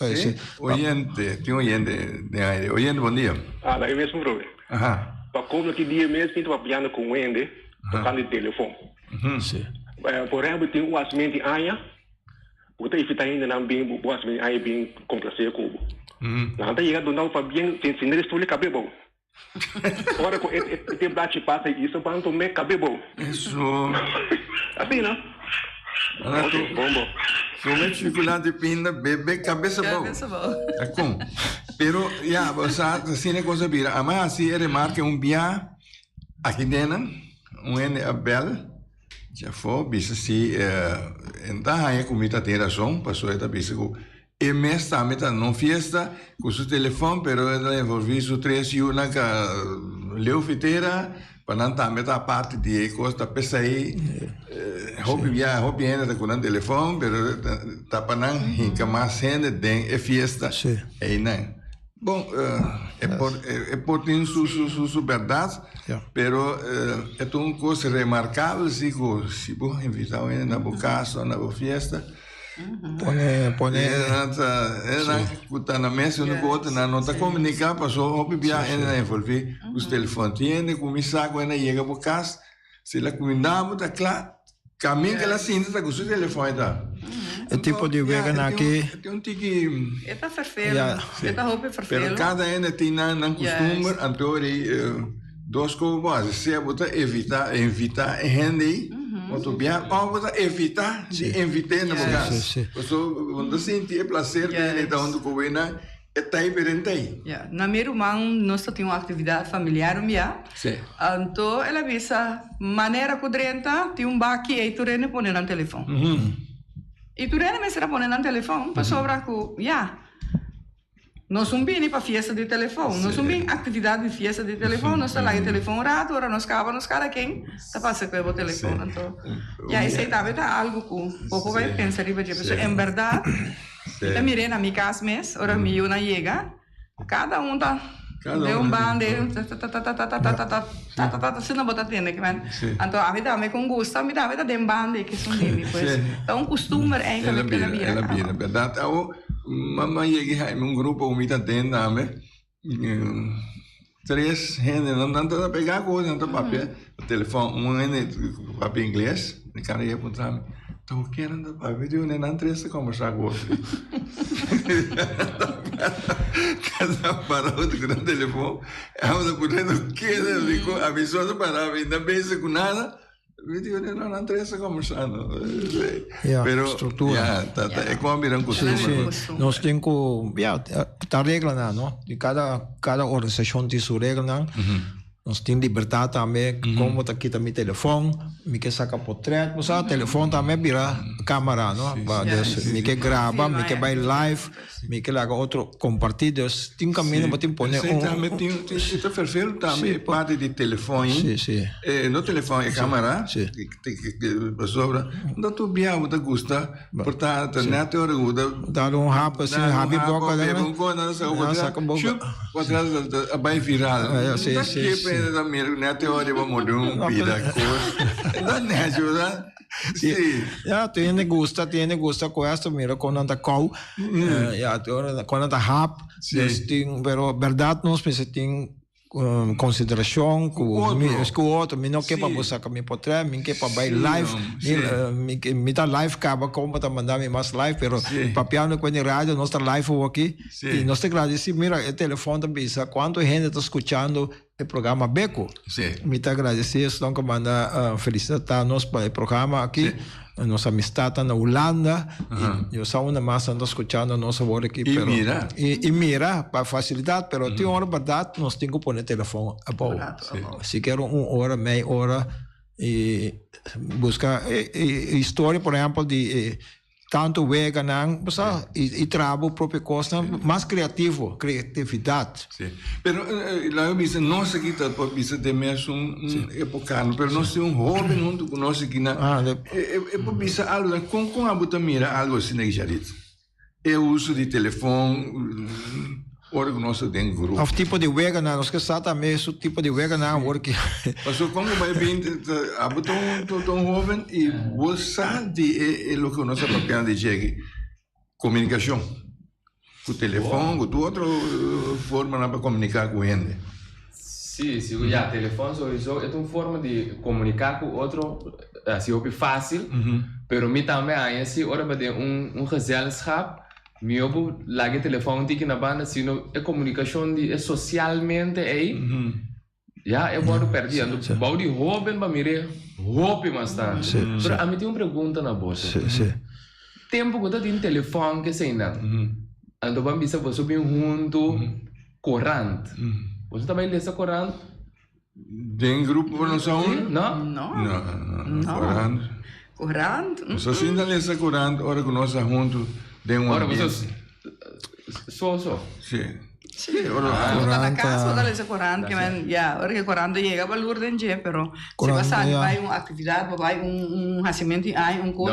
Sí, oyente, tin oyente den aire. Oyente, bon dia. Ah, la e mesmo broer. Aha. Pa como ki dia mes mi ta papiando cu un hende tocante di telefon. Sí. Por ehempel, tin un hacimentu di aña, bo ta invita hendenan bin, bo hacimentu di aña bin complacer cu bo. Nan ta yega duna bo pabien sin sin restoel cabe bo. Ora cu e e blachi pasa y isa ban tome cabe bo. Eso. Asina. Ana Ok, tu. bon bo. Come chocolate pinda bebe cabeza bou. Cabeza bou. Ta con. Pero ya, bo sa asina e cosa bira. Ama haci e remarke un bia aki dena, un hende a bel djafo bisa si e no ta haña cu mi ta tin razon, pasobra e ta bisa cu E mes tambe ta na un fiesta cu su telefon pero e ta envolvi su tres yunan ca leu fitera pa nan tambe ta parti di e cos ta pesey hopi bia hopi hende ta cu nan telefon pero ta pa nan hinca mas hende den e fiesta eynan bon e por e por tin su su su berdad pero e ta un cos remarcabel si cu si bo invita un hende na bo casa o na bo fiesta. Pone, pone. Nan ku ta na mesa unu ku otro, nan no ta komuniká paso hopi bia hende ta envolví ku su telefòn. Tin hende kuminsá ku hende a yega bo kas, si el a kumindá bo ta kla, kamin ku el a sinta ta ku su telefòn e ta. E tipo di weganan aki. Tin un tiki. E ta ferfelu, e ta hopi ferfelu. Pero kada hende tin nan kustumber, anto di dos kos bo hasi, sea bo ta evitá, invitá e hende ei. Bo ta bia òf bo ta evitá di invit'é na bo kas. Pasobra bo no ta sinti e plaser di hende ta huntu ku bo i nan e ta diferente ei. Ya, na mi ruman nos ta tin un aktividat familiar un bia. Anto el a bisa, manera ku drenta tin un baki ei tur hende pone nan telefon. I tur hende mester a pone nan telefon pasobra ku ya. Nos un bini pa fiesta di telefon, nos un bin actividad di fiesta di telefon, nos ta laga e telefon un rato, ora nos caba nos cada ken ta pasa cu e bo telefon. Anto, ya esey tambe ta algo cu bo por bay pensa riba dje. Pasobra en berdad, mi ta mir'é na mi cas mes, ora mi yunan yega, cada un ta den un banda y ta-ta-ta-ta-ta-ta-ta-ta-ta-ta-ta-ta, asina bo ta tende. Anto ami tambe con gusta, mi tambe ta den banda y kisun di mi. Pues, ta un costumber eigenlijk cu el a bira caba. Berdad, awo Mama yega i haña un grupo ku mi ta den tambe. Tres hende nan nan ta pegá ku otro, nan ta papia na telefòn. Un hende papia ingles, mi kara yega puntra mi, ta ku ken nan ta papia? Mi di, nan tres ta kombersá ku otro. Kada para otro ku nan telefòn, abo ta puntra kende, ami so ta para, mi no ta bezig ku nada. Mi digo, no, nan tres ta conversando. Ja, Pero, structura. ja, ta, ta, e kon bira un Sí, costumbre. sí. Nos tin ku, ja, ta reglanan, no? Di kada, kada organisashon tin su reglanan. Nos tin libertad tambe, kon bo ta kita mi telefon, mi ke saka potret, bo sa, telefon tambe bira kamera, no? Ba, dus mi ke graba, mi ke bai live. Mi ke laga otro kompartí, dus tin kaminda bo tin pone un. Tambe tin, e ta ferfel tambe e parti di telefòn. Sí, sí. No telefòn, e kamera. Sí. Pasobra no tur bia bo ta gusta por ta ta nèt e ora ku bo ta. Dal un hap así, habi boka. Bebe un kos, saka bo boka. Shup, a bai viral. Sí, sí. Ta ke ta mira nèt e ora bo morde un pida kos. Ta nèchi, bo sa. Sí. Ja, tin hende gusta, tin hende gusta ku esto, mira kon nan ta kou, ja, tin ora kon nan ta hap. Sí. Dus tin, pero bèrdat nos mester tin. Konsiderashon ku mi ku otro mi no ke pa bo saka mi potrèt mi ke pa bai live mi ta live kaba kon bo ta manda mi mas live pero papiando ku e radio nos ta live awoki i nos ta gradisi mira e telefòn ta bisa kuantu hende ta skuchando e programa Beko mi ta gradisi esnan ku manda felisitá nos pa e programa aki. Nos amistadnan na Hulanda y yo sa unda mas nan ta scuchando nos awor aki Y pero mira. y y mira pa facilidad pero tin ora berdad nos tin cu pone telefon abou. Sikiera un ora mei ora y busca e e historia por ehempel di e tanto weganan bo sa y traha bo propio cosnan mas creativo creatividad. Sí. Pero laga bisa nos aki ta por bisa den mesun epoca no, pero nos tin un hoben hunto cu nos aki na e por bisa algo na con con abo ta mira algo asina aki Jarit? E uso di telefon ora cu nos ta den grupo. Of tipo di weganan, nos ke sa tambe su tipo di weganan awor ki. Pasobra con bo bai bin abo ta un hoben y bo sa di e loke nos ta papiando di dje aki. Komunikashon ku telefòn ku tur otro formanan pa komuniká ku hende. Sí, sigur ya telefòn souiso e ta un forma di komuniká ku otro asi hopi fásil, pero mi tambe haña si ora bo den un gezelschap mihó bo laga e telefòn un tiki na banda sino e komunikashon di e sosialmente ei ya e wòrdu pèrdí. Anto bou di hóben bo a mir'é hopi mas tantu. Pero ami tin un pregunta na boso. Tempu ku ta tin telefòn keseinan, anto bo a bisa boso bin huntu korant. Boso ta bai lesa korant? Den grupo nos aun? No. No. No, korant. Korant? Nos a sinta lesa korant ora ku nos ta huntu den un ambiente. Ora boso so so? Si. Sí, ora bo ta na cas bo ta lesa corant ke men ya ora ke corant ta yega balur den dje pero si bo sali bai un actividad bo bai un hacimento di aña un cos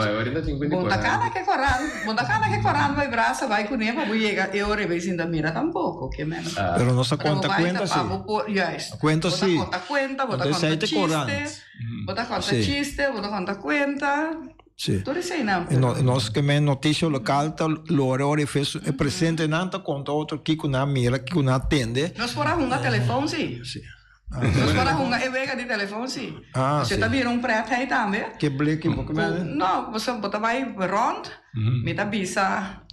bo ta cana ke corant bo ta cana ke corant bai brasa bai cune pa bo yega e ora e bai sinta mira tampoco ke men Pero nos ta conta cuenta si. Juist Cuento si. Bo ta conta cuenta bo ta conta chiste bo ta conta chiste bo ta conta cuenta. Sí. Tur eseinan. E no, nos ke men noticia local ta lora ora e fes e presentenan ta konta otro kiko nan mira, kiko nan tende. Nos por a hunga telefon si. Sí. Nos por a hunga e wega di telefon si. Ah, Pasobra sí. ta bira un pret ei tambe. Ke bleki bo ke men? No, pasobra bo ta bai rond, mi ta bisa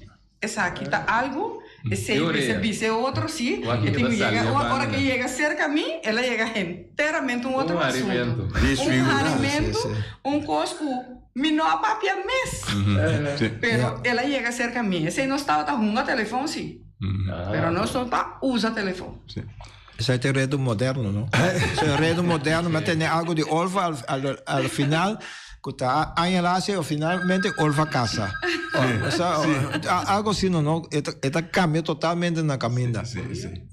Esaki ta algu, esei mester bisa e otro si, e tin ku yega, ora ke yega serka mi, el a yega henteramente un otro asuntu. Un harimentu, un kos ku mi no a papia mes, pero el a yega serka mi. Esei nos tabata hunga telefon si, pero nos no ta usa telefon. Esei ta e redu moderno, no? Esei e redu moderno, mi a tene algu di Olfa al, al, al final, ku ta aña laatste, al finalmente Olfa kasa. Osea, algu asina, no? E ta, e ta kambia totalmente na kaminda.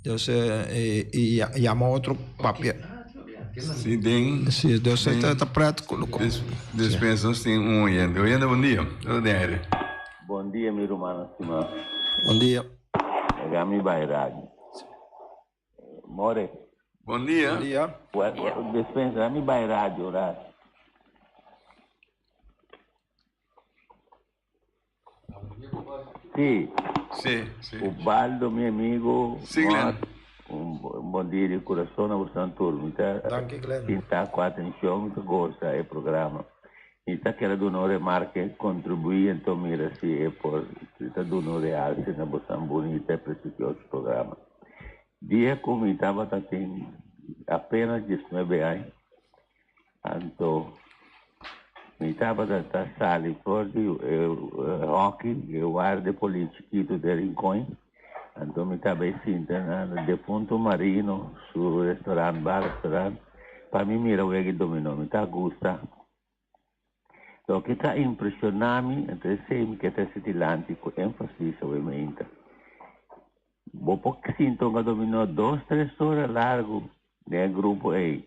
Dus, i, i yama otro papia. Sí, den. Sí, dus e ta, ta pret. Despues nos tin un oyente. Oyente, bon dia. Nos ta den aire. Bon dia, mi rumannan stimá. Bon dia. Laga mi bai radio. More. Bon dia. Bon dia. Despensa, mi bai radio rat. Sí. Sí, sí. Ubaldo, mi amigo. Sí, Glenn. Un, un bon dia di corazón a boso tur. Mi ta Danki, Glenn. sinta cu atencion, mi ta goza e programa. Mi ta kere duna un remarke, contribui enton mira si e por si ta duna un realce na bosan bunita e prestigioso programa. Dia cu mi tabata tin apenas diesnuebe aña, anto mi tabata ta sali for di e hockey, e warde polis chikito den Rincon, anto mi ta bay sinta na defunto Marino su restaurant, bar restaurant, pa mi mira wega domino. Mi ta gusta. Loke ta impresioná mi, anto esei mi ke trese dilanti ku énfasis awe meinta. Bo por sinta un dominó dos, tres ora largu den e grupo ei.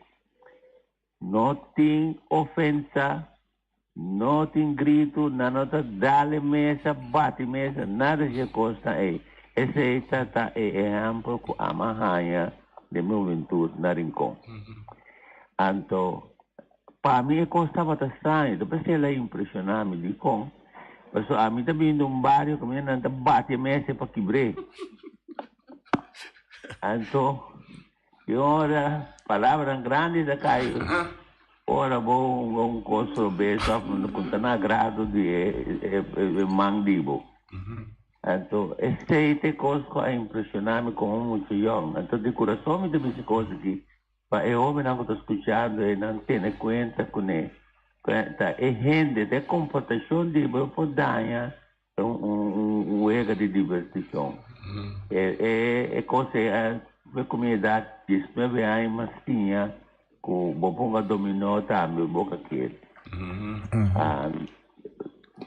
No tin ofensa, no tin gritu, nan no ta dal e mesa, bati mesa, nada di e kosnan ei. Esei ta ta e ehèmpel ku ami a haña den mi hubentut na Rincon. Anto, Pa mi e kos tabata straño, ta p'esei el a impreshoná mi. Dikon? Pasobra ami ta bini di un bario kaminda nan ta bati e mesa pa kibr'é. Anto, I ora palabranan grandi ta kai, ora bo hunga un kos robes òf ku ta na agrado di e man di bo. Anto esei ta e kos ku a impreshoná mi komo mucha yòn. Anto di kurason mi ta bisa e kos aki pa e hóbennan ku ta skuchando ei nan tene kuenta kuné. Ta e hende, ta e komportashon di bo por daña un wega di divertishon. E kos ei a ku mi edat diesnuebe aña mas siña ku bo por hunga dominó tambe bo ka kere.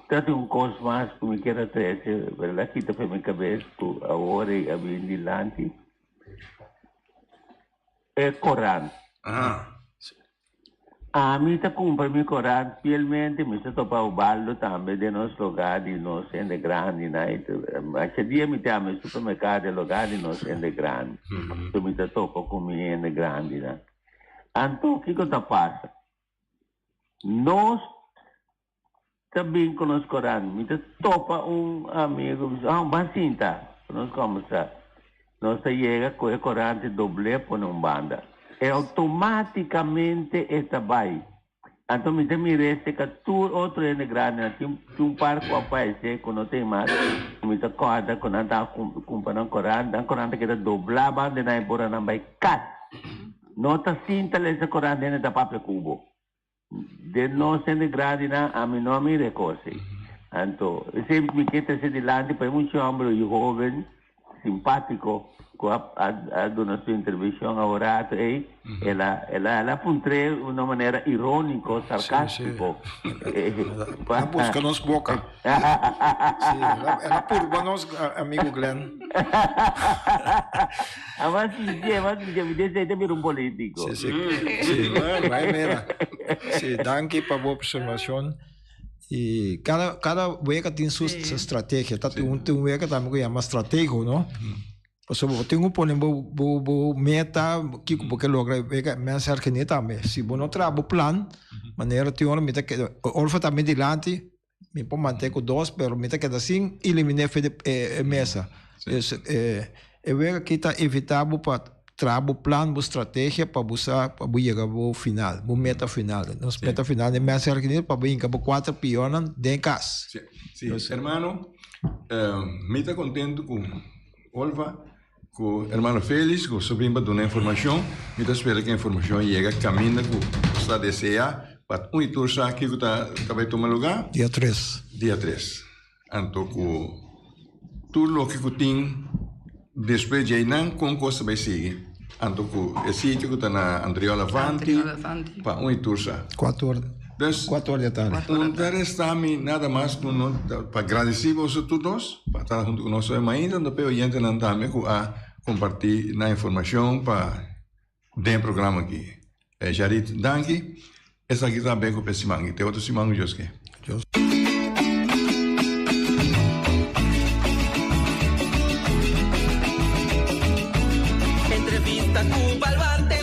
Ta tin un kos mas ku mi kier a trese, pero el a kita for mi kabes ku awor ei a bin dilanti, e korant. Ami ta kumpra mi korant fielmente, mi ta topa Ubaldo tambe den nos lugá di nos hende grandinan. Masha dia mi ta ama e supermerkado e lugá di nos hende grandi, so mi ta topa ku mi hende grandinan. Anto kiko ta pasa? Nos ta bin ku nos korant. Mi ta topa un amigu, mi bisa, oh, ban sinta pa nos kòmbersá. Nos ta yega ku e korant doblé pone un banda. E outomátikamente e ta bai. Anto mi ta mira esei ka tur otro hende grandinan. Tin un par ku a falesé ku no tin mas. Mi ta kòrda ku nan ta kumpra nan korant, nan korant ta keda doblá banda nan e por a nan bai kas. No ta sinta lesa korant hende ta papia ku bo. Den nos hende grandinan ami no a mira e kos ei. Anto, esei mi ke trese dilanti pa e mucha homber i hoben simpátiko ku a a duna su intervenshon awo rato ei, el a el a el a puntr'é una manera iróniko, sarkástiko. El a buska nos boka. Sí, el a purba nos, amigo Glenn. A mas sintié, mas sintié, mi desea ta bira un político. Sí, sí. Sí, bueno, bai mira. Sí, danki pa bo observacion. Y cada, cada wega tin su estrategia. Ta tin un, tin un wega tambe ku yama stratego, no? Pasobra bo tin ku pone bo, bo, bo meta, kiko bo ke logra. Wega mens herkeni tambe. Si bo no traha bo plan, manera tin ora mi ta keda, Olfa ta mi dilanti, Mi por mant'é ku dos, pero mi ta keda sin eliminé fe di e mesa. Dus e wega aki ta evitá bo pa traha bo plan, bo strategia pa bo sa pa bo yega bo final, bo meta final. Nos meta final den mesa argentina pa bo hinka bo kuater pionnan den kas. Sí, sí. Hermano, mi ta kontentu ku Olva, ku hermano Felix, ku so bin pa duna informashon. Mi ta spera ku e informashon yega kaminda ku nos ta deseá pa un i tur sa kiko ta ta bai tuma lugá. Dia tres. Dia tres. Anto ku tur loke ku tin despues dje einan kon kos ta bai sigui. Anto ku e sitio ku ta na Andriola Avanti pa un i tur sa. Kuater or kuater or di atardi. Un ta resta mi nada mas ku no pa gradisí boso tur dos pa ta huntu ku nos hoy mainta anto pa e oyentenan tambe ku a kompartí nan informashon pa den e programa aki. Jarit danki. Esaki ta ben ku pa e siman aki. Te otro siman ku Dios ke. Entrevista ku Baluarte.